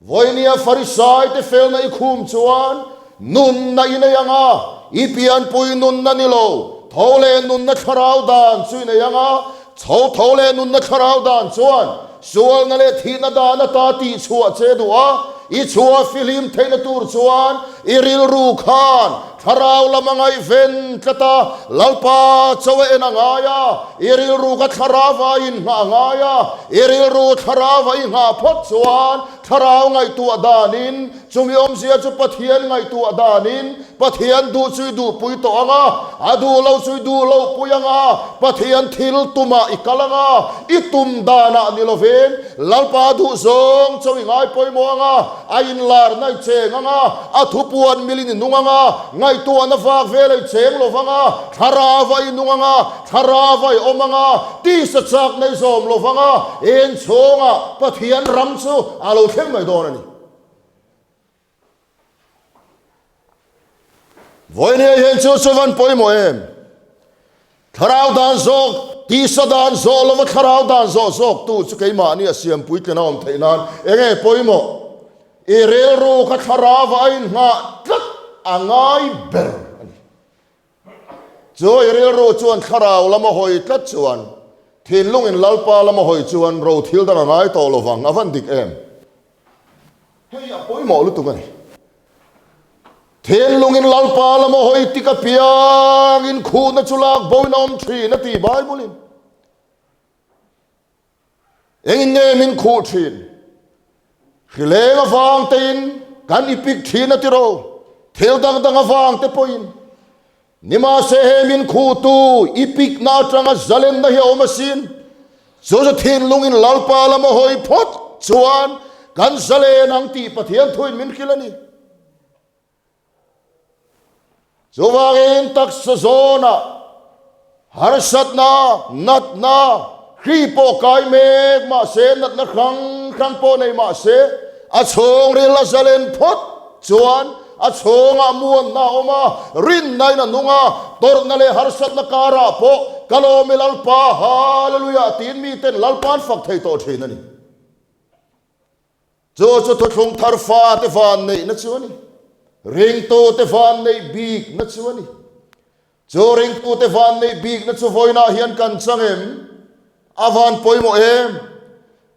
Vawinia Farisaite felna i khum chuan nunna i nei ang a, i pianpui nunna ni lo, tho leh nunna thlarau dan chu i nei ang a, chho tho leh nunna thlarau dan chuan sualna leh thihna dan ata tihchhuah che duh a, i chhuah fihlim theihna tur chuan i rilru khan. Thlarau lam a ngaihven tlat a, Lalpa chaw a en a ngai a, i rilru kha thlarauva i inngah a ngai a, i rilru thlarauva i nghah phawt chuan thlarau ngaihtuah danin, chumi awmzia chu Pathian ngaihtuah danin, Pathian duh chu i duhpui tawh ang a, a duh lo chu i duh loh pui ang a, Pathian thil tumah i kal ang a, i tum danah ni lovin Lalpa duhzawng chaw i ngai pawimawh ang a, A inlarna i cheng ang a, a thupuan milin i nung ang a, ngaihtuahna vak vel a i cheng lo vang a, thlarava i nung ang a, thlarava i awm ang a, tisa chakna i zawm lo vang a, eng chhawngah Pathian ram chu a lo thleng mai dawn a ni. Vawinia hian chu chu van pawimawh em? Thlarau dan zawk, tisa dan zawh lova thlarau dan zawh zawktu chu keimahni a siam puitlin a awm theih nan enge pawimawh? I rilru kha thlarauva a inngah tlat a ngai ber a ni. Chu i rilru chuan thlarau lama hawi tlat chuan thinlungin Lalpa lama hawi chuan ro thil dang a ngai tawh lovang a van dik em? Hei a pawimawh lutuk a ni. Thinlungin Lalpa lama hawi tik apiangin khuhna chu lak boin a awm thin a ti Bible-in. Engin nge min khuh thin? Hrileng avang tein kan i pik thin a ti ro. Thil dang dang avang te pawhin. Nimahse he min khuhtu i pikna atanga zalenna hi a awm asin. Chu chu thinlungin Lalpa lama hawi phawt chuan kan zalen ang tih Pathian thuin min hrilh a ni. Chuvangin taksa zawnah harsatna, natna, hri pawh kai mek mahse, natna hrang hrang pawh nei mahse, a chhungril a zalen phawt chuan a chhungah muanna a awm a, rinnain a nung a, tawrhna leh harsatna karah pawh ka lawm i Lalpa, Hallelujah tiin miten Lalpa an fak thei tawh thin a ni. Chu chu thuthlung thar fate van neihna chu a ni. Ringtute van neih bikna chu a ni. Chu ringtute van neih bikna chu vawiinah hian kan chang em? A van pawimawh em?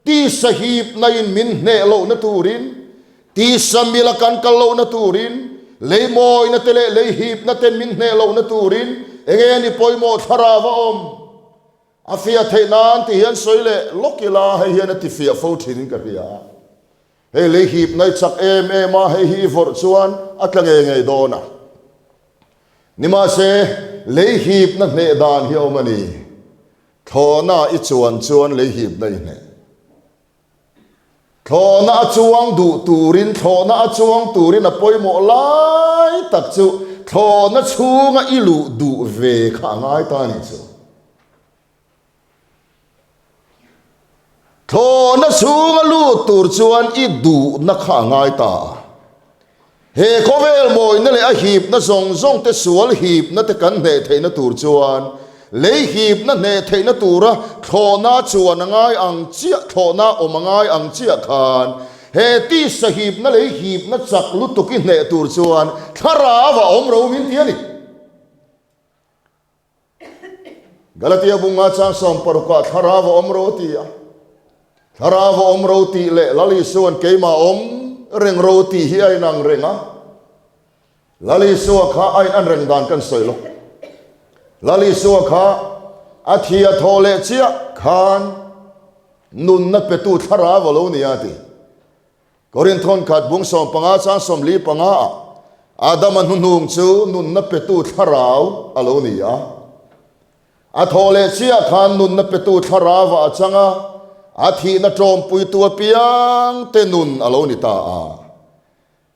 Tisa hipna in min hneh lohna turin, tisa mila kan kal lohna turin, lei mawina te leh lei hipna ten min hneh lohna turin enge ni pawimawh thlarau a awm? A fiah theih nan ti hian sawi leh lawk ila hei hian a ti fiah fo thin in ka hria a. Hei lei hip nai chak em em a, hei hi i vawrh chuan a tla ngei ngei dawn a. Nimahse, lei hipna hneh dan hi a awm a ni. Thlawhna i chuan chuan lei hipna i hneh. Thlawhna a chuang duh turin, thlawhna a chuang turin a pawimawh lai tak chu thlawhna chhunga i luh duh ve kha a ngai ta a nih chu. Thlawhna chhunga lut tur chuan i duhna kha a ngai ta a. He khawvel mawina leh a hipna zawng zawng te sual hipna te kan hneh theihna tur chuan lei hipna hneh theihna tura thlawhna chuan a ngai ang chiah thlawhna awm a ngai ang chiah khan he tisa hipna lei hipna chak lutuk i hneh tur chuan thlarau a awm ro min ti a ni. Galatia bunga chang sawmparukah thlarau a awm ro ti a, thlarau a awm ro tih leh Lal Isua'n keimah awm reng ro tih hi a inang reng a. Lal Isua kha a inan reng dan kan sawi lo. Lal Isua kha a thi a thawh leh chiah khan nunna petu thlarau a lo ni a ti. Korinthon khat bung 15 chang 45 ah Adama hnuhnung chu nunna petu thlarau a lo ni a. A thawh leh chiah khan nunna petu thlarauah a chang a, a thihna tawmpuitu apiang te nun a lo ni ta a.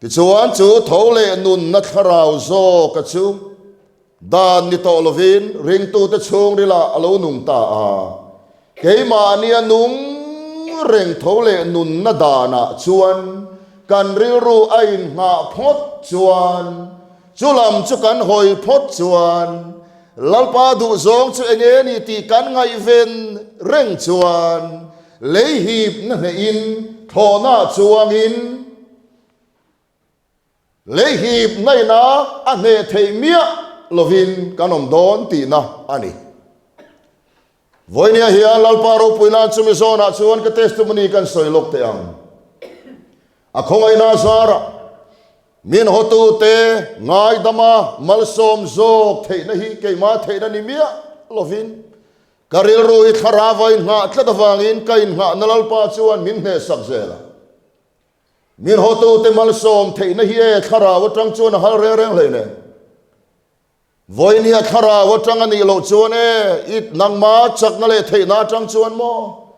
Tichuan chu tho leh nunna thlarau zawka chu dan ni tawh lovin ringtute chhungrilah a lo nung ta a. Keimahnia nung reng tho leh nunna danah chuan kan rilru a inngah phawt chuan, chu lam chu kan hawi phawt chuan, Lalpa duhzawng chu eng nge ni tih kan ngaihven reng chuan lei hipna hnehin thlawhna chuangin, Lei hip ngaihna a hneh theih miah lovin kan awm dawn tihna a ni. Vawinia hian Lalpa ropui nan chumi zawnah chuan ka testimony kan sawi lawk teh ang. A khawngaihna zarah. Min hawtute ngaidama malsawm zawk theihna hi keimah theihna ni miah lovin, ka rilru hi thlarau a inngah tlat avangin ka innghahna Lalpa chuan min hnehsak zel a. Min hawtute malsawm theihna hi e thlarau atang chuan a hal reng reng hlei nen. Vawinia thlarau atang a nih loh chuan e, i nangma chakna leh theihna atang chuan maw?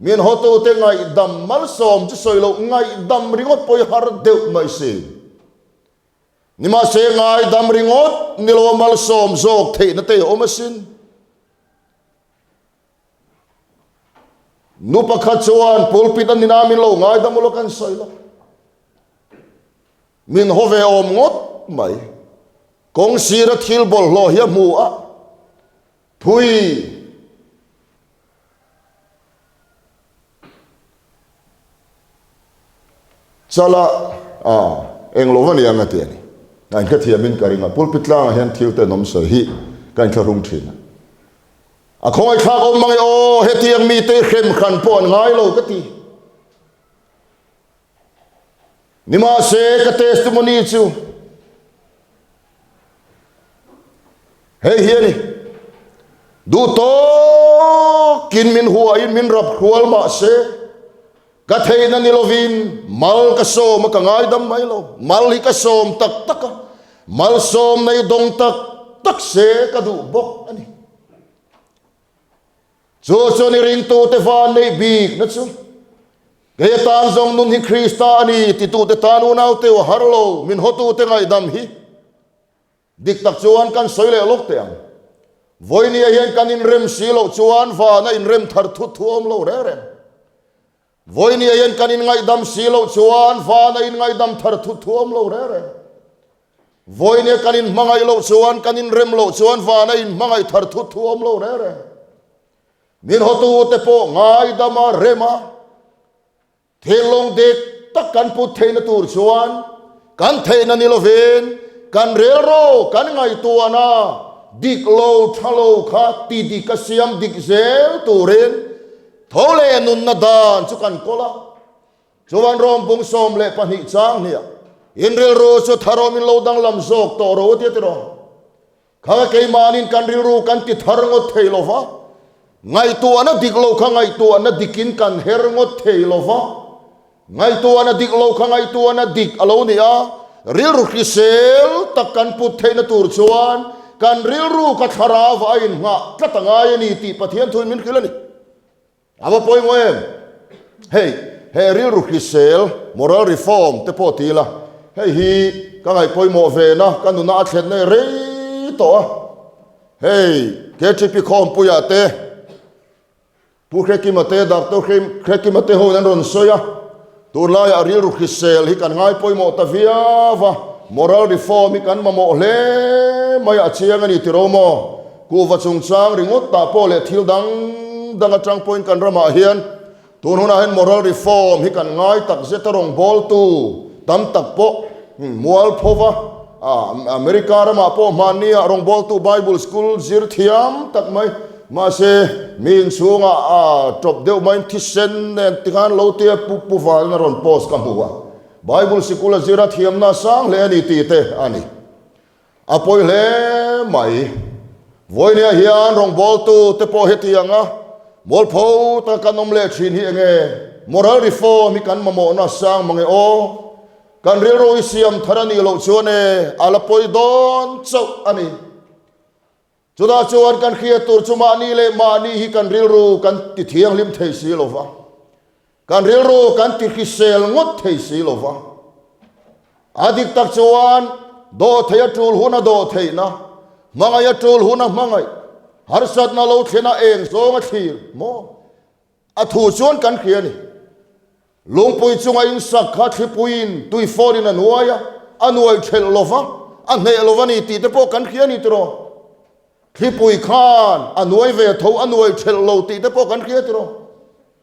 Min hawtute ngaihdam malsawm chu sawi loh ngaihdam ringawt pawh i har deuh mai si. Nimahse ngaidam ringawt ni lo a malsawm zawk theihna te a awm asin. Nu pakhat chuan pulpit a nina min lo ngaidam ulaw kan sawi lo. Min haw ve awm ngawt mai. Kawng sira thil bawlhhlawh hi a hmu a, phui chala a eng lo va ni ang a ti a ni. A inhrethiamin ka ring a, pulpit tlangah hian thil te an awm sawi hi ka inthlahrung thin a. A khawngaihthlak awm mang e aw, hetiang mite i hrem hran pawh an ngai lo ka ti. Nimahse ka testimony chu hei hi a ni, Duh tawkin min huain min rap hrual mahse ka theihna ni lovin mal ka sawm a ka ngaidam mai lo. Mal hi ka sawm tak tak a, malsawm nei dawng tak tak se ka duh bawk a ni. Chu chuan i ringtute van neih bikna chu kei atan zawng nun hi Krista a ni titute tan unaute u har lo min hawtute ngaihdam hi dik tak chuan kan sawi leh lawk teh ang. Vawinia hian kan inrem si loh chuan vana inrem thar thut thu awm lo reng reng. Vawinia hian kan inngaihdam si loh chuan vana inngaihdam thar thut thu awm lo reng reng. Vawinia kan inhmangaih loh chuan kan inrem loh chuan vana inhmangaih thar thut thu awm lo reng reng. Min hawtute pawh ngaidama rema thinlung dik tak kan put theihna tur chuan kan theihna ni lovin kan rilru kan ngaihtuahna dik lo tha lo kha ti dik a siam dik zel turin Tho leh nunna dan chu kan kawl a, chuan Rom bung 12 chang hniah, In rilru chu tharawm in lo danglam zawk tawh ro tia tiraw? Kha keimahnin kan rilru kan ti thar ngawt thei lo va, ngaihtuahna dik lo kha ngaihtuahna dikin kan her ngawt thei lo va, ngaihtuahna dik lo kha ngaihtuahna dik a lo ni a, rilru hrisel tak kan put theihna tur chuan kan rilru ka thlarau a inngah tlat a ngai a ni tih Pathian thuin min hrilh a ni. A va pawimawh em? Hei, he rilru hrisel, moral reform, te pawh ti ila, hei hi ka ngaih pawimawh ve na, ka nuna a thlen nei rei tawh a. Hei, KTP khawmpuiah te, Pu Hrekima te, Doctor Hrekima te hoin an rawn sawi a, tunlaiah rilru hrisel hi kan ngai pawimawh ta viau a, moral reform hi kan mamawh hle mai a chiang a ni tiro maw? Kuhva chungchang ringawt tah pawh leh thil dang dang atang pawhin kan ramah hian tun hunah hian moral reform hi kan ngai tak zet a rawngbawltu tam tak pawh mualpho va, America ramah pawh hmanni ah rawngbawltu Bible school zir thiam tak mai mahse mi inchhungah a tawp deuh maiin thisen nen tikhan lo tia pu pu valin a rawn post ka hmu a, Bible sikul a zir a thiamna a sang hle a ni tih te a ni. A pawi hle mai. Vawinia hian rawngbawltu te pawh hetiang a mualpho taka kan awm leh thin hi enge moral reform hi kan mamawhna sang mange aw. Kan rilru hi siam thar a nih loh chuan e a la pawi dawn chauh a ni. Chutah chuan kan hriat tur chu mahni leh mahni hi kan rilru kan ti thianghlim thei si lo va, kan rilru kan ti hrisel ngawt thei si lo va. A dik tak chuan dawhthei a tul hun a dawhtheihna, hmangaih a tul hun a hmangaih, harsatna lo thlen a eng zawng a thlir maw? A thu chuan kan hria a ni. Lungpui chunga insak kha thlipuiin tuifawnin a nuai a, a nuai thelh lo va, a hneh lo va ni tih te pawh kan hria a ni tiraw? Thlipui khan a nuai ve tho, a nuai thelh lo tih te pawh kan hria tiraw?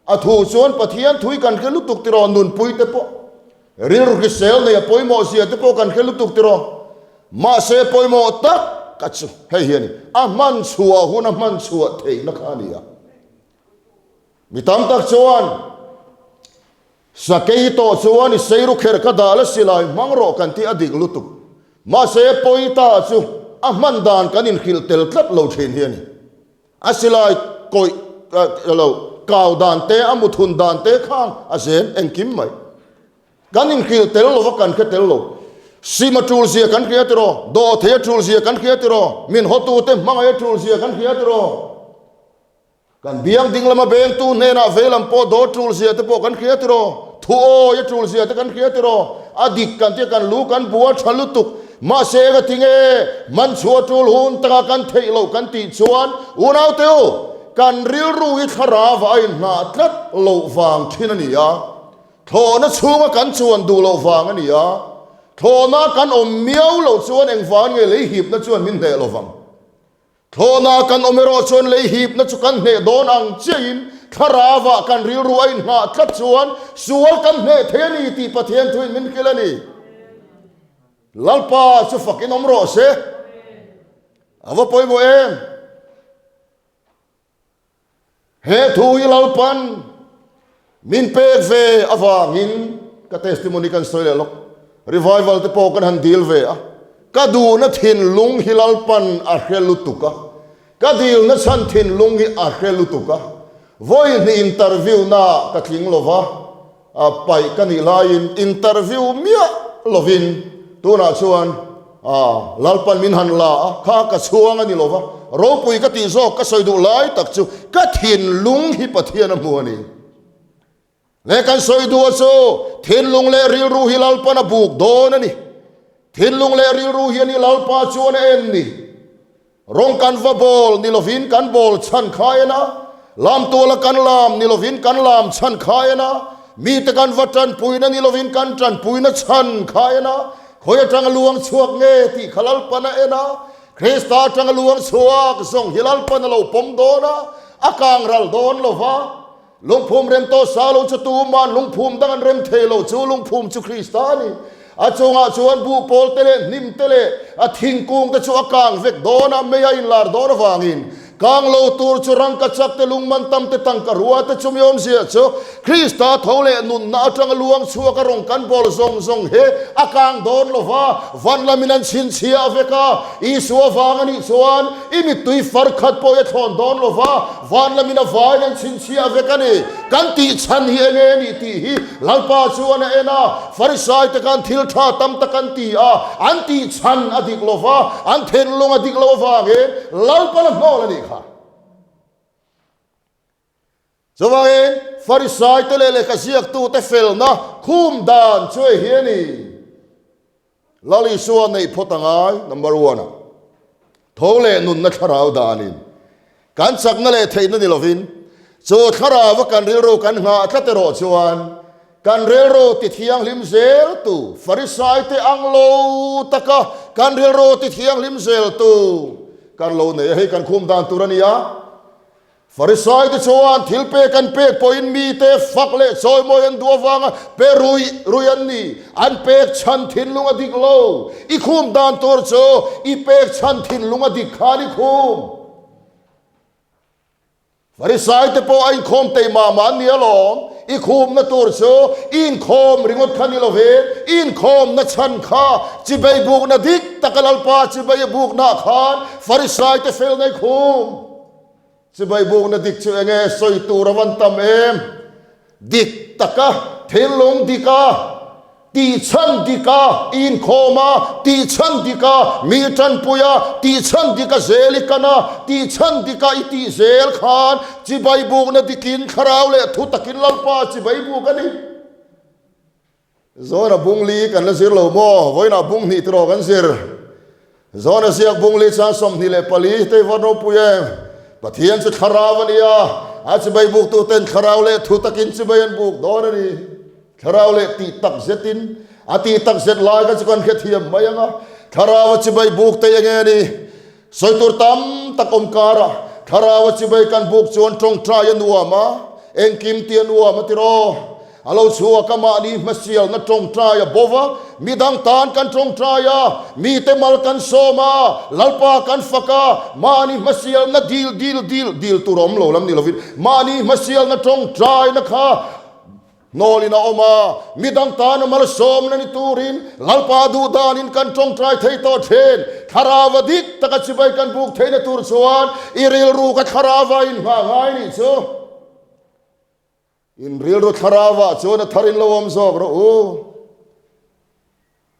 A thu chuan Pathian thui kan hre lutuk tiraw? Nunpui te pawh, rilru hrisel nei a pawimawh zia te pawh kan hre lutuk tiraw? Mahse pawimawh tak ka chu hei hi a ni, a hman chhuah hun a hman chhuah theihna kha a ni a. Mi tam tak chuan. Sakei tawh chuan i seiru kher ka dah la silai hmang rawh kan tih a dik lutuk. Mahse pawi ta chu a hman dan kan inhrilh tel tlat lo thin hi a ni. A silai kawih lo kau dan te, a muthun dan te khang a zen engkim mai. Kan inhrilh tel lova kan hre tel lo. Sim a tul zia kan hria tiraw? Dawhthei a tul zia kan hria tiraw? Min hawtute hmangaih a tul zia kan hria tiraw? Kan biang ding lama bengtu hnenah veilam pawh dawr tul zia te pawh kan hria tiraw? Thu awi a tul zia te kan hria tiraw? A dik kan tia kan lu kan bua tha lutuk. Mahse enga tinge man chhuah tul hun taka kan theih loh kan tih chuan unaute u, kan rilru hi thlarau a inhnah tlat loh vang thin a ni a. Thlawhna chhunga kan chuan duh loh vang a ni a. Thlawhna kan awm miau loh chuan engvang nge lei hipna chuan min hneh lovang? Thlawhna kan awm erawh chuan lei hipna chu kan hneh dawn ang chiahin thlarauah kan rilru a inhnah tlat chuan sual kan hneh thei a ni tih Pathian thuin min hrilh a ni. Lalpa chu fakin awm rawh se. A va pawimawh em? He thu hi Lalpan min pek ve avangin ka testimony kan sawi leh lawk. Revival te pawh kan han dil ve a. Ka duhna thinlung hi Lalpan a hre lutuk a. Ka dilna chhan thinlung hi a hre lutuk a. Vawi hnih interview na ka tling lova, paih ka nih laiin interview miah lovin tunah chuan Lalpan min han la a, kha ka chhuang a ni lova, ropui ka tih zawk ka sawi duh lai tak chu ka thinlung hi Pathian a hmu a ni. Leh kan sawi duh a chu thinlung leh rilru hi Lalpan a buk dawn a ni. Thinlung leh rilru hi a ni Lalpa chuan a en ni. Rawng kan va bawl ni lovin kan bawl chhan kha en a, lam tuala kan lam ni lovin kan lam chhan kha en a, mite kan va tanpuina ni lovin kan tanpuina chhan kha en a, khawi atanga luang chhuak nge tih kha Lalpan a en a, Krista atanga luang chhuak zawng hi Lalpan a lo pawm dawn a, a kang ral dawn lova. Lungphum rem tawh sa lo chu tuman lungphum dang an rem thei lo, chu lungphum chu Krista a ni. A chungah chuan buhpawl te leh hnim te leh a thingkung te chu a kang vek dawn a, mei a inlar dawn avangin kang lo tur chu rangkachak te, lungman tam te, tangka rua te chumi awmzia chu Krista tho leh nunna atanga luang chhuak a rawng kan bawl zawng zawng hi a kang dawn lo va, van lamin an chhinchhiah vek a, Isua vang a nih chuan i mittui far khat pawh i a thlawn dawn lo va. Van lamin a vaiin an chhinchhiah vek a ni. Kan tih chhan hi enge a nih tih hi Lalpa chuan a en a. Farisai te khan thil tha tam tak an ti a, an tih chhan a dik lo va, an thinlung a dik lo avangin Lalpa la hnawl a nih kha. Chuvangin Farisai te leh lehkha ziaktute felna khum dan chu hei hi a ni. Lal Isua neih phawt a ngai, number one ah. Tho leh nunna thlarau danin kan chakna leh theihna ni lovin chu thlarau a kan rilru kan nghah tlat erawh chuan kan rilru ti thianghlim zel tu Farisai te ang lo taka kan rilru ti thianghlim zel tu kan lo nei a, hei kan khum dan tur a ni a. Farisaite chuan thil pek an pek pawhin mite fak leh chawimawi an duh avanga pe ruih ruih an ni. An pek chhan thinlung a dik lo. I khum dan tur chu i pek chhan thinlung a dik khan i khum. Farisaite pawh a inkhawm tei mah mah an ni alawm. I khumna tur chu i inkhawm ringawt kha ni lovin i inkhawmna chhan kha chibei bukna dik taka Lalpa chibei a buknaah khan Farisaite felna i khum. Chibai bukna dik chu enge sawi tur a van tam em? Dik taka, thinlung dika, tihchhan dika inkhawm a, tihchhan dika mi tanpui a, tihchhan dika zel i kan a, tihchhan dika i tih zel khan chibai bukna dikin thlarau leh thu takin Lalpa chibai buk a ni. Zawna bung li kan la zir lo maw? Vawiinah bung hnih tiraw kan zir. Zawna ziak bung li chuan 24 tei vawn ropui em? Pathian chu thlarau a ni a, a chibai buktuten thlarau leh thu takin chibai an buk dawn a ni. Thlarau leh tih tak zetin, a tih tak zet lai kha chu kan hrethiam mai ang a. Thlarau a chibai buk tei enge a ni? Sawi tur tam tak awm karah thlarau a chibai kan buk chuan tawngtai a nuam a, engkim ti a nuam a tiraw? A lo chhuak a mahni hmasialna tawngtai a bo va, midang tan kan tawngtai a, mite mal kan sawm a, Lalpa kan fak a, mahni hmasialna dil dil dil dil tur a awm lo lam ni lovin mahni hmasialna tawngtaina kha. Hnawlin a awm a, midang tana malsawmna ni turin Lalpa duh danin kan tawngtai thei tawh thin. Thlarauva dik taka chibai kan buk theihna tur chuan i rilru ka thlarauva inhmah ngai nih chu. In rilru thlarauva chuan a tharin lo awm zawk rawh u.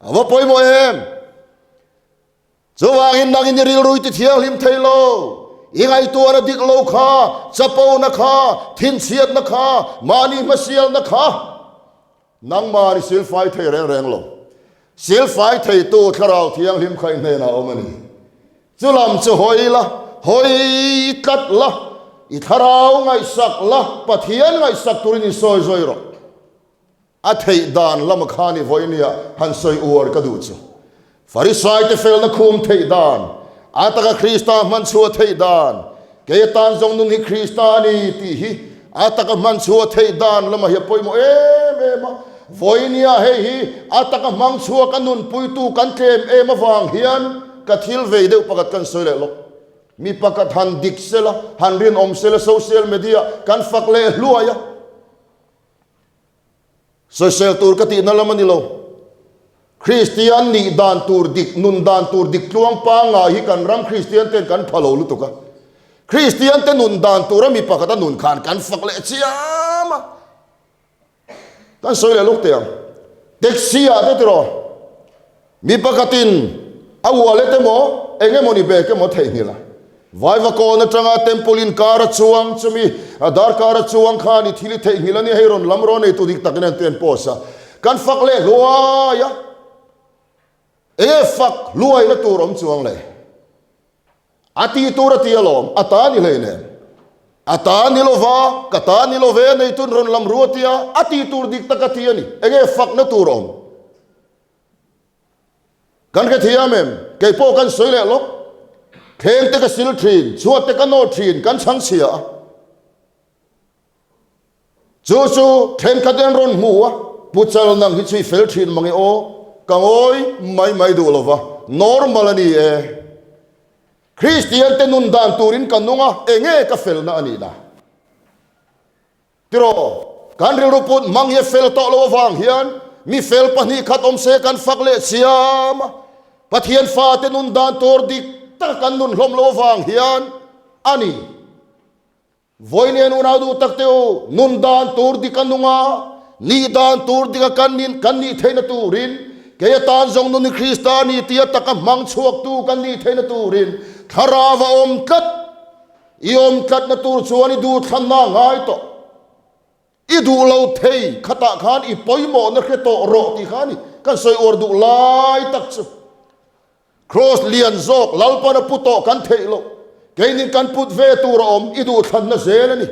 A va pawimawh em? Chuvangin nangin i rilru i ti thianghlim thei lo. I ngaihtuahna dik lo kha, chapona kha, thinchhiatna kha, mahni hmasialna kha nangmah i silfai thei reng reng lo. Silfai theitu Thlarau Thianghlim kha i hnenah a awm a ni. Chulam chu hawi la, hawi tlat la, i thlarau ngaihsak la, Pathian ngaihsak turin i sawi zawi rawh. A theih dan lama khan i vawinia han sawi uar ka duh chu. Farisaite felna khum theih dan, a taka Krista hman chhuah theih dan, kei atan zawng nun hi Krista a ni tih hi a taka hman chhuah theih dan lama hi a pawimawh em em a. Vawinia hei hi a taka hmang chhuak a nunpuitu kan tlem em avang hian ka thil vei deuh pakhat kan sawi leh lawk. Mi pakhat han dik sela, han rinawm sela social media kan fak leh hluai a. Sawisel tur ka tihna lam a ni lo. Kristian nih dan tur dik, nun dan tur dik tluang pangngai hi kan ram Kristian ten kan pha lo lutuk a. Kristian te nun dan tura mi pakhat a nun khan kan fak leh chiam a. Kan sawi leh lawk teh ang. Taxi ah te tiraw Mi pakhatin a wallet emaw eng emaw ni bag emaw theihnghilh a, Vaivakawn atanga Temple inkar a chuang chumi a darkar a chuang khan i thil i theihnghilh a nia hei rawn lam rawn nei tu dik takin an ten post a, kan fak leh hluai a, enge fak hluai na tur awm chuang le? A tih tur a ti alawm, a ta ni hleinem. A ta ni lova, ka ta ni lo ve, neitun rawn lam ru a ti a, a tih tur dik tak a ti a ni, enge fakna tur awm? Kan hre thiam em? Kei pawh kan sawi leh lawk. Thleng te ka sil thin, chhuat te ka nawt thin, kan chhang chhia a. Chu chu thenkhat in rawn hmu a, Pu Chal nang hi chu i fel thin mange aw, ka ngawi mai mai duh lova, normal a ni e. Kristian te nun dan turin ka nung a, enge ka felna a nih na? Tiraw, kan rilru put hmang hi a fel tawh lo avang hian mi fel 2 khat awm se kan fak leh chiam a, Pathian fate nun dan tur dik taka kan nun hlawm lo avang hian a ni. Vawiin unau duh tak te u, nun dan tur dik a nung a, nih dan tur dik a kan nih kan nih theihna turin, kei atan zawng nun hi Krista a ni tia taka hmang chhuaktu kan nih theihna turin Thlarau a awm tlat. I awm tlatna tur chuan i duhthlanna a ngai tawh. I duh lo thei khatah khan i pawimawhna hre tawh rawh tih kha a ni. Kan sawi uar duh lai tak chu. Kraws lian zawk Lalpan a pu tawh kan theih loh. Keinin kan put ve tur a awm i duhthlanna zel a ni.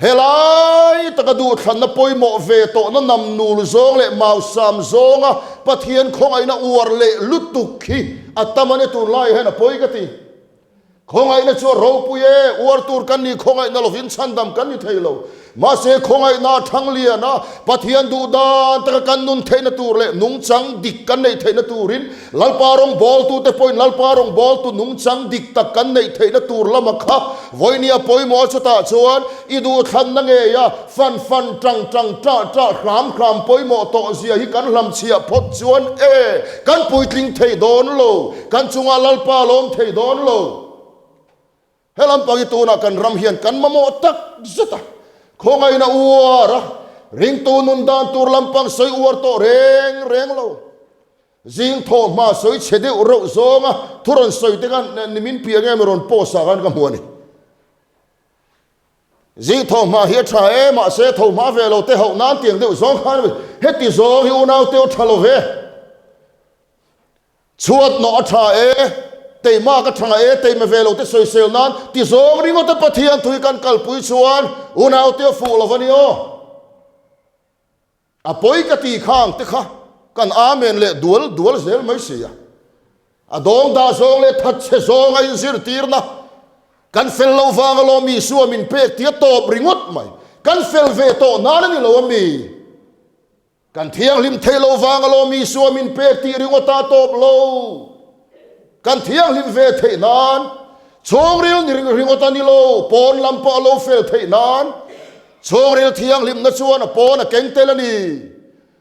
Helai taka duhthlanna pawimawh ve tawhna nam nul zawng leh mausam zawnga Pathian khawngaihna uar leh lutuk hi a tam a ni tunlaiah hian a pawi ka ti. Khawngaihna chu a ropui e, uar tur kan ni, khawngaihna lovin chhandam kan ni thei lo. Mahse khawngaihna a thang lian a, Pathian duh dan taka kan nun theihna tur leh nungchang dik kan neih theihna turin Lalpa rawngbawltute pawhin Lalpa rawngbawltu nungchang dik tak kan neih theihna tur lama kha vawinia pawimawh a chutah chuan i duhthlanna ngei a, fan fan tang tang ṭah ṭah hram hram pawimawh tawh zia hi kan hlamchhiah phawt chuan e, kan puitling thei dawn lo. Kan chungah Lalpa a lawm thei dawn lo. He lampang hi tunah kan ram hian kan mamawh tak zet a, khawngaihna uar a, ringtu nun dan tur lampang sawi uar tawh reng reng lo. Zing thawh hma sawi chhe deuh reuh zawnga thu rawn sawi te khan nimin piah nge maw rawn post ah khan ka hmu a ni. Zing tho hma hi a tha e, mahse tho hma ve lo te hauh nan tiang deuh zawng khan heti zawng hi unau teu tha lo ve. Chhuat nawh a tha e, teima ka tha e, teima ve lo te sawisel nan ti zawng ringawt a Pathian thui kan kalpui chuan unaute a fuh lo va ni aw. A pawi ka ti khang te kha kan amen leh dual dual zel mai si a. A dawng dah zawng leh thatchhe zawng a inzirtirna kan fel lo vang alawm Isua min pek tia tawp ringawt mai. Kan fel ve tawh nan a ni lo a mi? Kan thianghlim thei lo vang alawm Isua min pek tih ringawt a tawp lo. Kan thianghlim ve theih nan chhungril ni ringawt a ni lo, pawn lam pawh a lo fel theih nan. Chhungril thianghlimna chuan a pawn a keng tel a ni.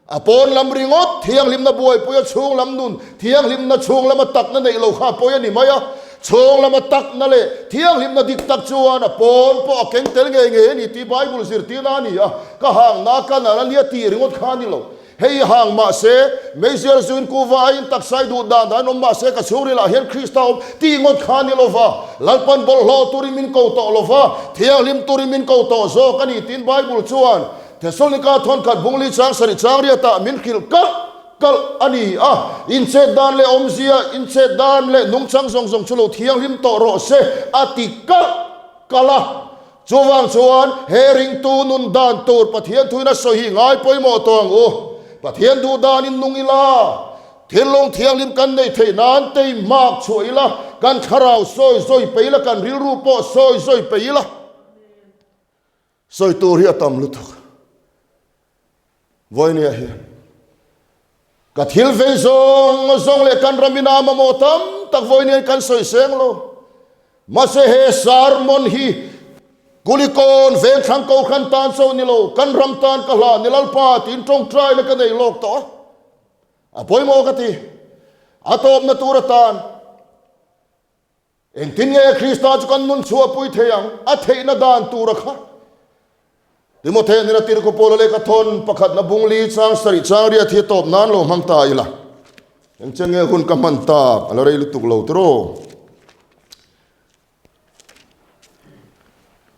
A pawn lam ringawt thianghlimna buaipui a chhung lam nun thianghlimna chhung lama takna neih lo kha a pawi a ni mai a. Chhung lama takna leh thianghlimna dik tak chuan a pawn pawh a keng tel ngei ngei a ni tih Bible zirtirna a ni a. Ka hangna ka nal a nia tih ringawt kha a ni lo. Hei hang mahse, meizial zuin kuva aiin taksai duh dan dan awm mahse ka chhungrilah hian Krista awm tih ngawt kha a ni lova, Lalpan bawlhhlawh turin min ko tawh lova, thianghlim turin min ko tawh zawk a ni tiin Bible chuan Thessalonika thawnkhat bungli chang sarih chang riatah min hrilh kalh kalh a ni a, Inchet dan leh awmzia, inchet dan leh nungchang zawng zawng chu lo thianghlim tawh rawh se a ti kalh kalh a. Chuvang chuan he ringtu nun dan tur Pathian thuin a sawi hi ngai pawimawh tawh ang u. Pathian duh danin nung ila, thinlung thianghlim kan neih theih nan tei hmak chhuah ila, kan thlarau sawi zawi pe ila, kan rilru pawh sawi zawi pe ila. Sawi tur hi a tam lutuk. Vawinia hian ka thil vei zawng zawng leh kan ram ina mamawh tam tak vawinia kan sawi seng lo. Mahse he sermon hi Kulikawn Vengthlang Kohhran tan chauh ni lo, kan ram tan ka hlah ni Lalpa tiin tawngtaina ka nei lawk tawh a. A pawimawh ka ti. A tawpna tur atan Engtin nge Krista chu kan nun chhuahpui thei ang? A theihna dan tura kha. Timothea nena tirhkoh Paula lehkha thawn pakhatna bung li chang sarih chang riat hi tawp nan lo hmang ta ila. Engchen nge hun ka hman tak? A la rei lutuk lo tiraw?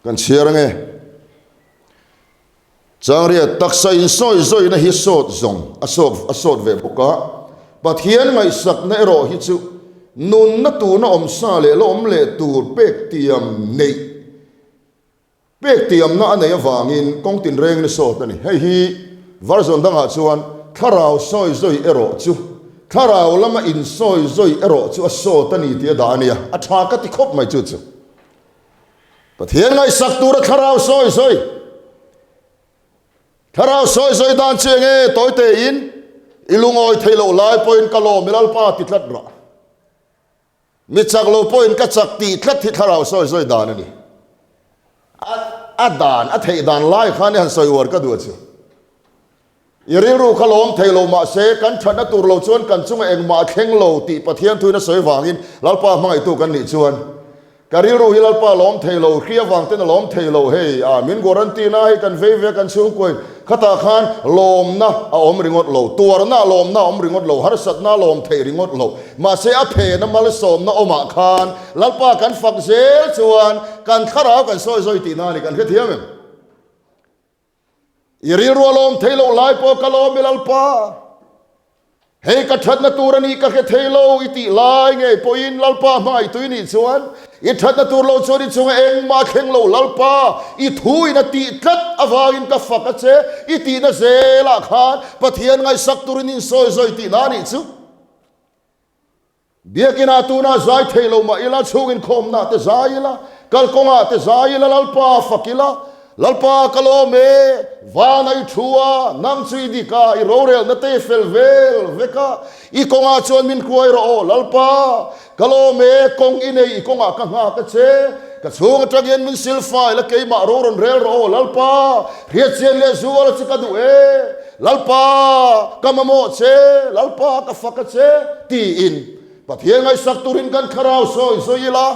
Kan chhiar ange. Chang riat taksa insawi zawina hi sawt zawng a sawt a sawt ve bawk a, Pathian ngaihsakna erawh hi chu nunna tuna awm sa leh la awm leh tur pek tiam neih pek tiamna a neih avangin kawng tinrengin a sawt a ni. Hei hi version dangah chuan thlarau sawi zawi erawh chu thlarau lama insawi zawi erawh chu a sawt a ni tih a dah a nia, a tha ka ti khawp mai chu chu. Pathian ngaihsak tura thlarau sawi sawi. Thlarau sawi sawi dan chi enge tawi te in i lungawi thei lo lai pawhin ka lawm i Lalpa ti tlat rah. Mi chak lo pawhin ka chak tih tlat hi thlarau sawi sawi dan a ni. A, a dan, a theih dan lai khan i han sawi uar ka duh a chu. I rilru kha lawm thei lo mahse kan thatna tur lo chuan kan chunga engmah a thleng lo tih Pathian thuin a sawi vangin Lalpa hmangaihtu kan nih chuan ka rilru hi Lalpa lawm thei lo, hri avang ten a lawm thei lo hei a min guarantee na hei kan vei ve kan chhungkuain khatah khan lawmna a awm ringawt lo, tuarna a lawmna a awm ringawt lo, harsatna a lawm theih ringawt lo mahse a phena malsawmna awmah khan Lalpa kan fak zel chuan kan thlarau kan sawi zawi tihna a ni kan hrethiam em? I rilru a lawm thei loh lai pawh ka lawm i Lalpa. Hei ka thatna tur a nih ka hre thei lo i tih lai ngei pawhin Lalpa hmangaihtu i nih chuan i thatna tur lo chuan i chunga engmah a thleng lo Lalpa i thu in a tih tlat avangin ka fak a che i tihna zelah khan Pathian ngaihsak turin insawi zawi tihna a nih chu. Biakinah tunah zai thei lo mah ila, chhung inkhawmnah te zai ila, kalkawngah te zai ila, Lalpa fak ila, Lalpa ka lawm e, vana i thu a, nang chu i dik a, i rorelna te i fel vel vek a, i kawngah chuan min hruai rawh aw, Lalpa ka lawm e, kawng i nei, i kawngah ka nghak a che, ka chhung atang hian min sil fai la, keimah ro rawn rel rawh aw, Lalpa, hriatchian leh zual a che ka duh e. Lalpa, ka mamawh che, Lalpa, ka fak a che, tiin Pathian ngaihsak turin kan thlarau sawi sawi ila.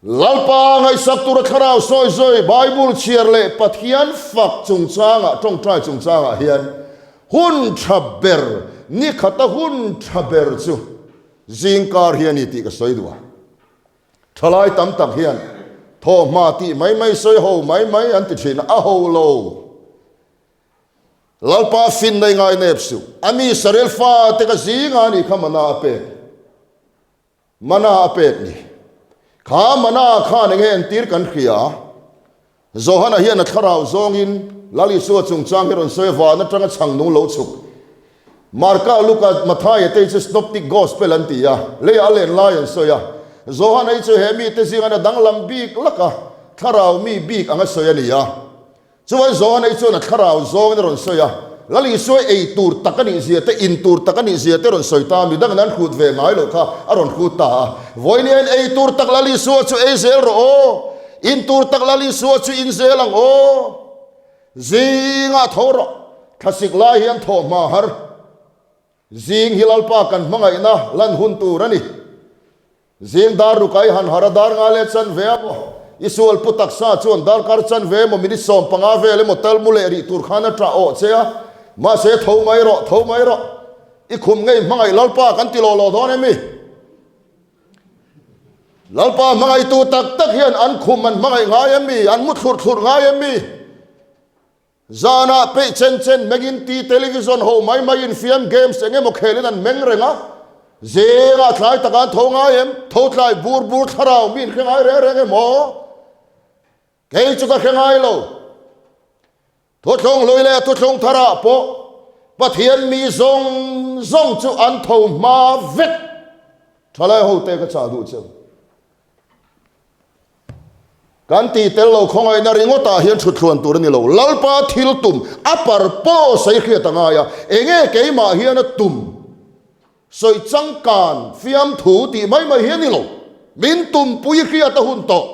Lalpa ngaihsak tura thlarau sawi sawi Bible chhiar leh Pathian fak chungchangah, tawngtai chungchangah hian hun tha ber, ni khata hun tha ber chu zingkar hi a ni tih ka sawi duh a. Thalai tam tak hian thawhhma tih mai mai sawi ho mai mai an ti thin a, a ho lo. Lalpa fin nei ngai nep suh. A mi Israel fate ka zinga a nih kha mana a pek. Mana a pek ni. Kha mana khan enge entir kan hria. Johana hian a thlarau zawngin Lal Isua chungchang hi rawn sawi a, van atanga chhang nung lo chhuk. Marka, Luka, Mathaia te hi chu Synoptic Gospel an ti a, leiah a len lai an sawi a. Johana hi chu he mite zingan a danglam bik lak a, thlarau mi bik anga sawi a ni a. Chuan Johana hi chuan a thlarau zawngin a rawn sawi a, Lal Isua ei tur tak a nih zia te, in tur tak a nih zia te rawn sawi ta a, midangin an hrut ve ngai loh kha a rawn hrut ta a. Vawiin hian ei tur tak Lal Isua chu ei zel rawh aw. In tur tak Lal Isua chu in zel ang aw. Zingah tho rawh, thlasik lai hian thawh hma har. Zing hi Lalpa kan hmangaihna lan hun tur a ni. Zing dar rukai han har a dar nga leh chan ve a maw? I sual pu taksa chuan darkar chan ve emaw minute 15 vel emaw tal mu leh rih tur khan a ṭah awh che a. Mahse tho mai rawh, tho mai rawh. I khum ngei hmangaih Lalpa kan ti lawh lawh dawn em mi? Lalpa hmangaihtu tak tak hian an khum an hmangaih ngai em mi? An mu thlurh thlurh ngai em mi? Zanah peih chen chen mengin ti television ho mai mai in fiam games eng emaw khelin an meng reng a, zingah tlai takah an tho ngai em? Tho tlai bur bur thlarau mi in hre ngai reng reng em aw? Kei chu ka hre ngai lo. Thuthlung hlui leh thuthlung tharah pawh Pathian mi zawng zawng chu an tho hma vek. Thalai hote ka chah duh cheu. Kan tih tel lo khawngaihna ringawtah hian thuthluan tur a ni lo. Lalpa thil tum a purpose a i hriat a ngai a, enge keimah hian a tum sawi changkan fiamthu tih mai mai hi a ni lo. Min tumpui hriat a hun tawh.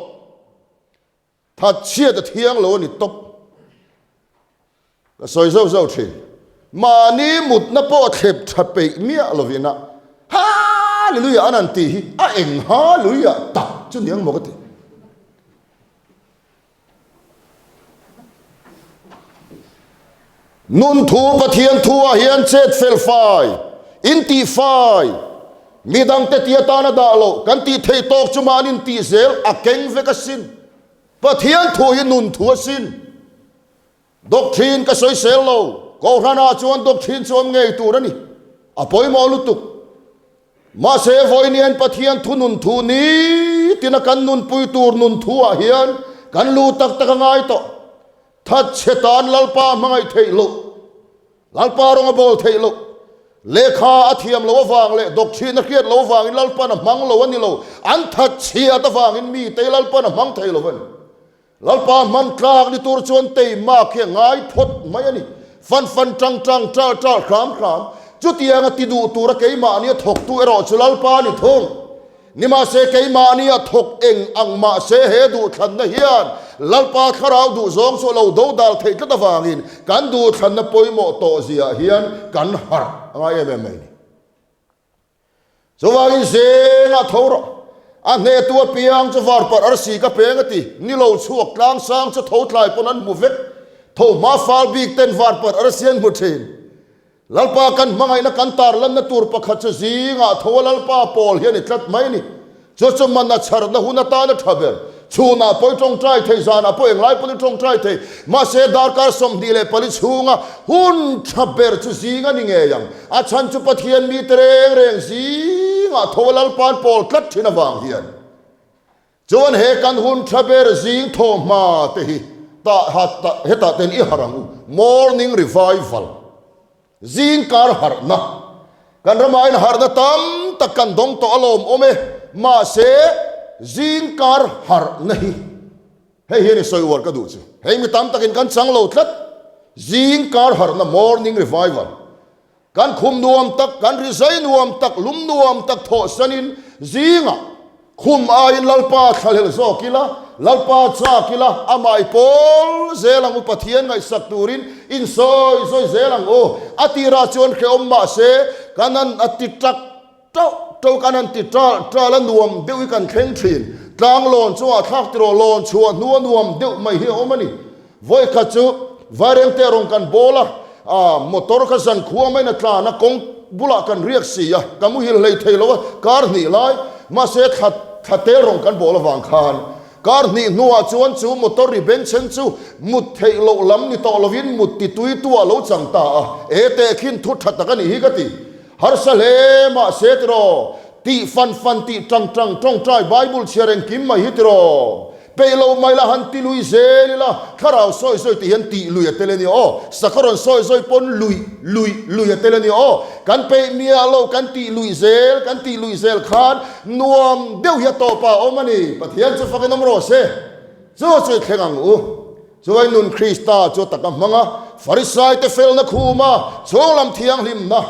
Thatchhiat a thiang lo a ni tawp. Ka sawi zauh zauh thin. Mahni mutna pawh thlep tha peih miah lovin a Hallelujah an han tih hi a eng Hallelujah tak chu niang maw ka ti. Nun thu Pathian thu ah hian chet fel fai, in tih fai, midangte ti atana dah loh, kan tih theih tawk chu mahni in tih zel a keng vek asin. Pathian thu hi nun thu asin. Doctrine ka sawisel lo, Kohhranah chuan doctrine chu awm ngei tur a ni. A pawimawh lutuk. Mahse vawiin Pathian thu nun thu nitin a kan nunpui tur nun thuah hian kan lu tak tak a ngai tawh. Thatchhe tan Lalpa hmangaih theih loh, Lalpa rawng a bawl theih loh, lehkha a thiam loh avang leh doctrine a hriat loh avangin Lalpan a hmang lo a ni lo. An thatchhiat avangin mite Lalpan a hmang thei lo a ni. Lalpa hman tlak ni tur chuan teimak hi a ngai phawt mai a ni. Fan fan tang tang, ṭal ṭal hram hram. Chutianga ti duh tura keimahni a thawktu erawh chu Lalpa a ni thung. Nimahse keimahni a thawk eng ang mahse he duhthlanna hian Lalpa thlarau duhzawng chu a lo dodal theih tlat avangin kan duhthlanna pawimawh tawh ziah hian kan harh a ngai em em mai a ni. Chuvangin zengah tho rawh. A hnehtu apiang chu varparh arsi ka peng a ti. Ni lo chhuak tlang sang chu tho tlai pawn an hmu vek. Tho hma fal bik ten varparh arsi an hmu thin. Lalpa kan hmangaihna kan tarlanna tur pakhat chu zingah tho a Lalpa pawl hi a ni tlat mai a ni. Chu chu man a chharna hun atan a tha ber. Chhunah pawh i tawngtai thei, zanah pawh englai pawn i tawngtai thei. Mahse darkar 24 chhunga hun tha ber chu zing a ni ngei ang. A chhan chu Pathian mite reng reng zingah tho a Lalpa'n pawl tlat thin avang hian. Chuan he kan hun tha ber zing thaw hma te hi tah ha hetah ten i harh ang u. Morning revival. Zing kar harhna. Kan ramah hian harhna tam tak kan dawng tawh alawm awm e. Mahse, zing kar harhna hi hei hian i sawi uar ka duh chu. Hei mi tam takin kan chang lo tlat. Zing kar harhna, morning revival. Kan khum nuam tak, kan rizai nuam tak, lum nuam tak thawh sanin zingah Khum aiin Lalpa thlahlel zawk ila, Lalpa chak ila, amah i pawl zel ang u, Pathian ngaihsak turin insawi zawi zel ang u. A tirah chuan hrehawm mah se, kan han a ti tak tauh tauh, kan han ti ṭal ṭal a, nuam deuh hi kan thleng ṭhin. Tlang lawn chungah thlak tiraw lawn chhuah hnu a nuam deuh mai hi a awm a ni. Vawikhat chu Vairengte rawng kan bawl a, aa motor kha zan khua maiin a tlan a, kawng bulah kan riak si a, ka muhil hlei thei lo a, kar hnih lai, mahse thla thla tel rawng kan bawl avang khan kar hnih hnuah chuan chu motor ri bengchheng chu mut theih loh lam ni tawh lovin mut ti tui tu ah lo chang ta a, e tehkhin thu tha tak a nih hi ka ti. Harsa hle mahse tiraw, tih fan fan tih tang tang tawngtai Bible chhiar engkim mai hi tiraw. Peih lo mai la han ti lui zel ila, thlarau sawi sawi tih hian tih lui a tel a ni aw. Sakhaw rawn sawi sawi pawn lui lui lui a tel a ni aw. Kan peih miah lo kan tih lui zel kan tih lui zel khan nuam deuh hi a tawp ah a awm a ni. Pathian chu fakin awm rawh se. Chu chu i thleng ang u. Chuai nun Krista chu a taka hmang a, Farisai te felna khum a, chhunglam thianghlimna,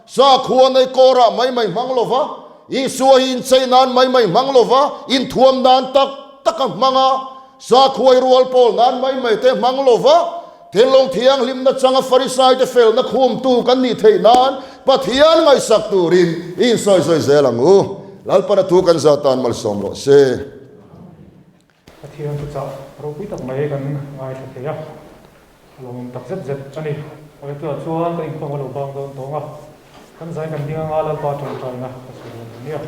sakhua nei kawrah mai mai hmang lo va, Isua hi inchei nan mai mai hmang lo va, inthuam nan tak tak a hmang a. Sakhuai rual pawl nan mai mai te hmang lo va, Thinlung thianghlimna changa Farisaite felna khumtu kan nih theih nan Pathian ngaihsak turin i insawi sawi zel ang u. Lalpana thu kan za tan malsawm rawh se. Pathian thuchah ropui tak mai kan ngaithla thei a, a lawmawm tak zet zet a ni. Awituah chuan ka inkhawm a lo bang dawn tawng a, kan zai kan ding anga Lalpa tawngtaina ka sawi dawn nia.